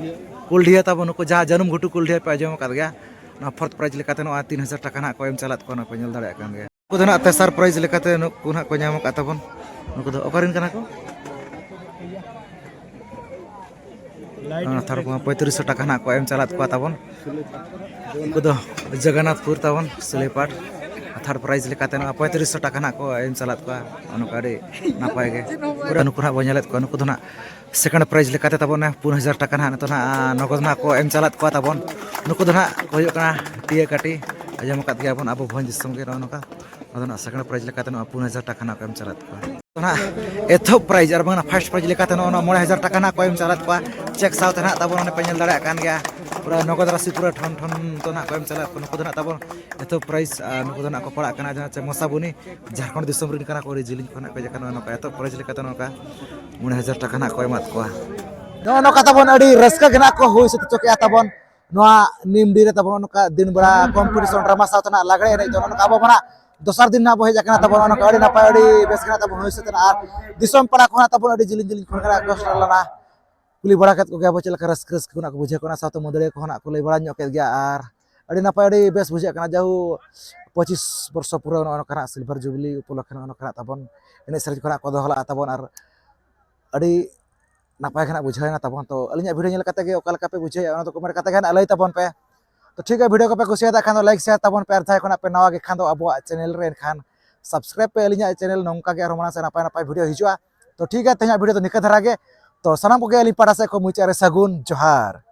ᱠᱩᱞᱰᱤᱦᱟ ᱛᱟᱵᱚᱱ, ᱱᱩᱠᱩ ᱡᱟᱦᱟᱸ ᱡᱟᱹᱱᱩᱢ ᱜᱷᱩᱴᱩ ᱠᱩᱞᱰᱤᱦᱟ ᱯᱮ ᱟᱸᱡᱚᱢ ᱟᱠᱟᱫ ᱜᱮᱭᱟ᱾ ᱱᱚᱣᱟ ᱯᱷᱳᱨᱛᱷ ᱯᱨᱟᱭᱤᱡᱽ ᱞᱮᱠᱟᱛᱮ ᱱᱚᱣᱟ ᱛᱤᱱ ᱦᱟᱡᱟᱨ ᱴᱟᱠᱟ ᱱᱟᱦᱟᱜ ᱠᱚ ᱮᱢ ᱪᱟᱞᱟᱫ ᱠᱚᱣᱟ, ᱱᱚᱣᱟ ᱯᱮ ᱧᱮᱞ ᱫᱟᱲᱮᱭᱟᱜ ᱠᱟᱱ ᱜᱮᱭᱟ᱾ ᱱᱩᱠᱩ ᱫᱚ ᱱᱟᱦᱟᱜ ᱛᱮᱥᱟᱨ ᱯᱨᱟᱭᱤᱡᱽ ᱞᱮᱠᱟᱛᱮ ᱱᱩᱠᱩ ᱱᱟᱦᱟᱜ ᱠᱚ ᱧᱟᱢ ᱟᱠᱟᱫ ᱛᱟᱵᱚᱱ᱾ ᱱᱩᱠᱩ ᱫᱚ ᱚᱠᱟ ᱨᱮᱱ ᱠᱟᱱᱟ ᱠᱚ? ᱚᱱᱟ ᱛᱷᱟᱨᱰ ᱠᱚ ᱯᱚᱸᱭᱛᱨᱤᱥ ᱥᱚ ᱴᱟᱠᱟ ᱱᱟᱦᱟᱜ ᱠᱚ ᱮᱢ ᱪᱟᱞᱟᱫ ᱠᱚᱣᱟ ᱛᱟᱵᱚᱱ᱾ ᱩᱱᱠᱩ ᱫᱚ ᱡᱚᱜᱚᱱᱱᱟᱛᱷᱯᱩᱨ ᱛᱟᱵᱚᱱ, ᱥᱩᱞᱟᱹᱭᱯᱟᱴ᱾ ᱛᱷᱟᱨᱰ ᱯᱨᱟᱭᱤᱡᱽ ᱞᱮᱠᱟᱛᱮ ᱱᱚᱣᱟ ᱯᱚᱸᱭᱛᱨᱤᱥ ᱥᱚ ᱴᱟᱠᱟ ᱱᱟᱦᱟᱜ ᱠᱚ ᱮᱢ ᱪᱟᱞᱟᱫ ᱠᱚᱣᱟ᱾ ᱱᱚᱝᱠᱟ ᱟᱹᱰᱤ ᱱᱟᱯᱟᱭ ᱜᱮ᱾ ᱯᱩᱨᱟᱹ ᱱᱩᱠᱩ ᱱᱟᱦᱟᱜ ᱵᱚᱱ ᱧᱮᱞᱮᱫ ᱠᱚᱣᱟ, ᱱᱩᱠᱩ ᱫᱚ ᱱᱟᱦᱟᱜ ᱥᱮᱠᱮᱱᱰ ᱯᱨᱟᱭᱤᱡᱽ ᱞᱮᱠᱟᱛᱮ ᱛᱟᱵᱚᱱ ᱯᱩᱱ ᱦᱟᱡᱟᱨ ᱴᱟᱠᱟ ᱱᱟᱦᱟᱜ ᱱᱤᱛᱚᱜ ᱱᱟᱦᱟᱜ ᱱᱚᱜᱚᱫ ᱱᱟᱦᱟᱜ ᱠᱚ ᱮᱢ ᱪᱟᱞᱟᱫ ᱠᱚᱣᱟ ᱛᱟᱵᱚᱱ᱾ ᱱᱩᱠᱩ ᱫᱚ ᱱᱟᱦᱟᱜ ᱠᱚ ᱦᱩᱭᱩᱜ ᱠᱟᱱᱟ ᱴᱤᱭᱟᱹ ᱠᱟᱹᱴᱤ, ᱟᱸᱡᱚᱢ ᱟᱠᱟᱫ ᱜᱮᱭᱟ ᱵᱚᱱ ᱟᱵᱚ ᱵᱷᱚᱸᱡᱽ ᱫᱤᱥᱚᱢ ᱜᱮ ᱱᱚᱜᱼᱚ ᱱᱚᱝᱠᱟ᱾ ᱟᱫᱚ ᱱᱟᱦᱟᱜ ᱥᱮᱠᱮᱱᱰ ᱯᱨᱟᱭᱤᱡᱽ ᱞᱮᱠᱟᱛᱮ ᱱᱚᱣᱟ ᱯᱩᱱ ᱦᱟᱡᱟᱨ ᱴᱟᱠᱟ ᱱᱟᱦᱟᱜ ᱠᱚ ᱮᱢ ᱪᱟᱞᱟᱫ ᱠᱚᱣᱟ᱾ ᱛᱚ ᱱᱟᱦᱟᱜ ᱮᱛᱚᱦᱚᱵ ᱯᱨᱟᱭᱤᱡᱽ ᱟᱨ ᱵᱟᱝ ᱯᱷᱟᱥᱴ ᱯᱨᱟᱭᱤᱡᱽ ᱞᱮᱠᱟᱛᱮ ᱱᱚᱜᱼᱚ ᱱᱚᱣᱟ ᱢᱚᱬᱮ ᱦᱟᱡᱟᱨ ᱴᱟᱠᱟ ᱱᱟᱦᱟᱜ ᱠᱚ ᱮᱢ ᱪᱟᱞᱟᱫ ᱠᱚᱣᱟ᱾ ᱪᱮᱠ ᱥᱟᱶᱛᱮ ᱱᱟᱦᱟᱜ ᱛᱟᱵᱚᱱ ᱚᱱᱮ ᱯᱮ ᱧᱮᱞ ᱫᱟᱲᱮᱭᱟᱜ ᱠᱟᱱ ᱜᱮᱭᱟ, ᱯᱩᱨᱟᱹ ᱱᱚᱜᱚᱫ ᱨᱟᱥᱤ ᱯᱩᱨᱟᱹ ᱴᱷᱚᱱ ᱴᱷᱚᱱ ᱛᱚ ᱱᱟᱦᱟᱜ ᱠᱚ ᱮᱢ ᱪᱟᱞᱟᱫ ᱠᱚᱣᱟ᱾ ᱱᱩᱠᱩ ᱫᱚ ᱱᱟᱦᱟᱜ ᱛᱟᱵᱚᱱ ᱮᱛᱚᱦᱚᱵ ᱯᱨᱟᱭᱤᱡᱽ, ᱟᱨ ᱱᱩᱠᱩ ᱫᱚ ᱱᱟᱦᱟᱜ ᱠᱚ ᱯᱟᱲᱟᱜ ᱠᱟᱱᱟ ᱡᱟᱦᱟᱸ ᱪᱮ ᱢᱚᱥᱟᱵᱩᱱᱤ, ᱡᱷᱟᱲᱠᱷᱚᱸᱰ ᱫᱤᱥᱚᱢ ᱨᱮᱱ ᱠᱟᱱᱟ ᱠᱚ, ᱟᱹᱰᱤ ᱡᱤᱞᱤᱧ ᱠᱷᱚᱱᱟᱜ ᱠᱚ ᱦᱮᱡ ᱟᱠᱟᱱᱟ᱾ ᱱᱚᱝᱠᱟ ᱮᱛᱚᱦᱚᱵ ᱯᱨᱟᱭᱤᱡᱽ ᱞᱮᱠᱟᱛᱮ ᱱᱚᱝᱠᱟ ᱢᱚᱬᱮ ᱦᱟᱡᱟᱨ ᱴᱟᱠᱟ ᱱᱟᱦᱟᱜ ᱠᱚ ᱮᱢᱟᱫ ᱠᱚᱣᱟ᱾ ᱱᱚᱜᱼᱚ ᱱᱚᱝᱠᱟ ᱛᱟᱵᱚᱱ ᱟᱹᱰᱤ ᱨᱟᱹᱥᱠᱟᱹ ᱜᱮ ᱱᱟᱦᱟᱜ ᱠᱚ ᱦᱩᱭ ᱥᱟᱹᱛ ᱦᱚᱪᱚ ᱠᱮᱜᱼᱟ ᱛᱟᱵᱚᱱ ᱱᱚᱣᱟ ᱱᱤᱢᱰᱤ ᱨᱮ ᱛᱟᱵᱚᱱ ᱱᱚᱝᱠᱟ ᱫᱤᱱ ᱵᱮᱲᱟ ᱠᱚᱢᱯᱤᱴᱤᱥᱚᱱ ᱰᱨᱟᱢᱟ ᱥᱟᱶᱛᱮ ᱱᱟᱦᱟᱜ ᱞᱟᱜᱽᱲᱮ ᱮᱱᱮᱡ ᱫᱚ ᱱᱚᱜᱼᱚ ᱱᱚᱝᱠᱟ ᱟᱵᱚ ᱢᱟ ᱱᱟᱦᱟᱜ ᱫᱚᱥᱟᱨ ᱫᱤᱱ ᱱᱟᱦᱟᱜ ᱵᱚ ᱦᱮᱡ ᱟᱠᱟᱱᱟ ᱛᱟᱵᱚᱱ᱾ ᱱᱚᱜᱼᱚ ᱱᱚᱝᱠᱟ ᱟᱹᱰᱤ ᱱᱟᱯᱟᱭ ᱟᱹᱰᱤ ᱵᱮᱥ ᱜᱮ ᱱᱟᱦᱟᱜ ᱛᱟᱵᱚᱱ ᱦᱩᱭ ᱥᱟᱹᱛ ᱮᱱᱟ᱾ ᱟᱨ ᱫᱤᱥᱚᱢ ᱯᱟᱲᱟ ᱠᱚ ᱱᱟᱦᱟᱜ ᱛᱟᱵᱚᱱ ᱟᱹᱰᱤ ᱡᱤᱞᱤᱧ ᱡᱤᱞᱤᱧ ᱠᱷᱚᱱ ᱜᱮ ᱱᱟᱦᱟᱜ ᱠᱚ ᱥᱮᱴᱮᱨ ᱞᱮᱱᱟ᱾ ᱠᱩᱞᱤ ᱵᱟᱲᱟ ᱠᱮᱫ ᱠᱚᱜᱮᱭᱟ ᱵᱚ ᱪᱮᱫ ᱞᱮᱠᱟ ᱨᱟᱹᱥᱠᱟᱹ ᱨᱟᱹᱥᱠᱟᱹ ᱠᱚ ᱱᱟᱦᱟᱜ ᱠᱚ ᱵᱩᱡᱷᱟᱹᱣ ᱠᱟᱱᱟ, ᱥᱟᱶᱛᱮ ᱢᱟᱹᱫᱟᱹᱲᱤᱭᱟᱹ ᱠᱚᱦᱚᱸ ᱱᱟᱦᱟᱜ ᱠᱚ ᱞᱟᱹᱭ ᱵᱟᱲᱟ ᱧᱚᱜ ᱠᱮᱫ ᱜᱮᱭᱟ᱾ ᱟᱨ ᱟᱹᱰᱤ ᱱᱟᱯᱟᱭ ᱟᱹᱰᱤ ᱵᱮᱥ ᱵᱩᱡᱷᱟᱹᱜ ᱠᱟᱱᱟ᱾ ᱡᱟᱦᱳ ᱯᱚᱸᱪᱤᱥ ᱵᱚᱨᱥᱚ ᱯᱩᱨᱟᱹᱣ ᱱᱚᱜᱼᱚ ᱱᱚᱝᱠᱟ ᱱᱟᱦᱟᱜ ᱥᱤᱞᱵᱷᱟᱨ ᱡᱩᱵᱽᱞᱤ ᱩᱯᱚᱞᱚᱠᱠᱷᱮ ᱱᱚᱜᱼᱚ ᱱᱚᱝᱠᱟ ᱱᱟᱦᱟᱜ ᱛᱟᱵᱚᱱ ᱮᱱᱮᱡ ᱥᱮᱨᱮᱧ ᱠᱚ ᱱᱟᱦᱟᱜ ᱠᱚ ᱫᱚᱦᱚ ᱞᱟᱜᱼᱟ ᱛᱟᱵᱚᱱ᱾ ᱟᱨ ᱟᱹᱰᱤ ᱱᱟᱯᱟᱭ ᱜᱮ ᱱᱟᱦᱟᱜ ᱵᱩᱡᱷᱟᱹᱣ ᱮᱱᱟ ᱛᱟᱵᱚᱱ᱾ ᱛᱚ ᱟᱹᱞᱤᱧᱟᱜ ᱵᱷᱤᱰᱤᱭᱳ ᱧᱮᱞ ᱠᱟᱛᱮ ᱜᱮ ᱚᱠᱟ ᱞᱮᱠᱟ ᱯᱮ ᱵᱩᱡᱷᱟᱹᱣᱮᱫᱼᱟ ᱚᱱᱟ ᱫᱚ ᱠᱚᱢᱮᱱᱴ ᱠᱟᱛᱮ ᱜᱮ ᱱᱟᱦᱟᱜ ᱞᱟᱹᱭ ᱛᱟᱵᱚᱱ ᱯᱮ᱾ ᱛᱚ ᱴᱷᱤᱠ ᱜᱮᱭᱟ, ᱵᱷᱤᱰᱤᱭᱳ ᱠᱚᱯᱮ ᱠᱩᱥᱤᱭᱟᱫᱟ ᱠᱷᱟᱱ ᱫᱚ ᱞᱟᱭᱤᱠ ᱥᱮᱭᱟᱨ ᱛᱟᱵᱚᱱ ᱯᱮ, ᱟᱨ ᱡᱟᱦᱟᱸᱭ ᱠᱷᱚᱱᱟᱜ ᱯᱮ ᱱᱟᱣᱟ ᱜᱮ ᱠᱷᱟᱱ ᱫᱚ ᱟᱵᱚᱣᱟᱜ ᱪᱮᱱᱮᱞ ᱨᱮ ᱮᱱᱠᱷᱟᱱ ᱥᱟᱵᱥᱠᱨᱟᱭᱤᱵ ᱯᱮ ᱟᱹᱞᱤᱧᱟᱜ ᱪᱮᱱᱮᱞ, ᱱᱚᱝᱠᱟ ᱜᱮ ᱟᱨᱦᱚᱸ ᱢᱟᱲᱟᱝ ᱥᱮᱫ ᱱᱟᱯᱟᱭ ᱱᱟᱯᱟᱭ ᱵᱷᱤᱰᱤᱭᱳ ᱦᱤᱡᱩᱜᱼᱟ᱾ ᱛᱚ ᱴᱷᱤᱠ ᱜᱮᱭᱟ, ᱛᱮᱦᱮᱧᱟᱜ ᱵᱷᱤᱰᱤᱭᱳ ᱫᱚ ᱱᱤᱠᱟᱹ ᱫᱷᱟᱨᱟ ᱜᱮ᱾ ᱛᱚ ᱥᱟᱱᱟᱢ ᱠᱚᱜᱮ ᱟᱹᱞᱤᱧ ᱯᱟᱦᱴᱟ ᱥᱮᱫ ᱠᱷᱚᱱ ᱢᱩᱪᱟᱹᱫ ᱨᱮ ᱥᱟᱹᱜᱩᱱ ᱡᱚᱦᱟᱨ᱾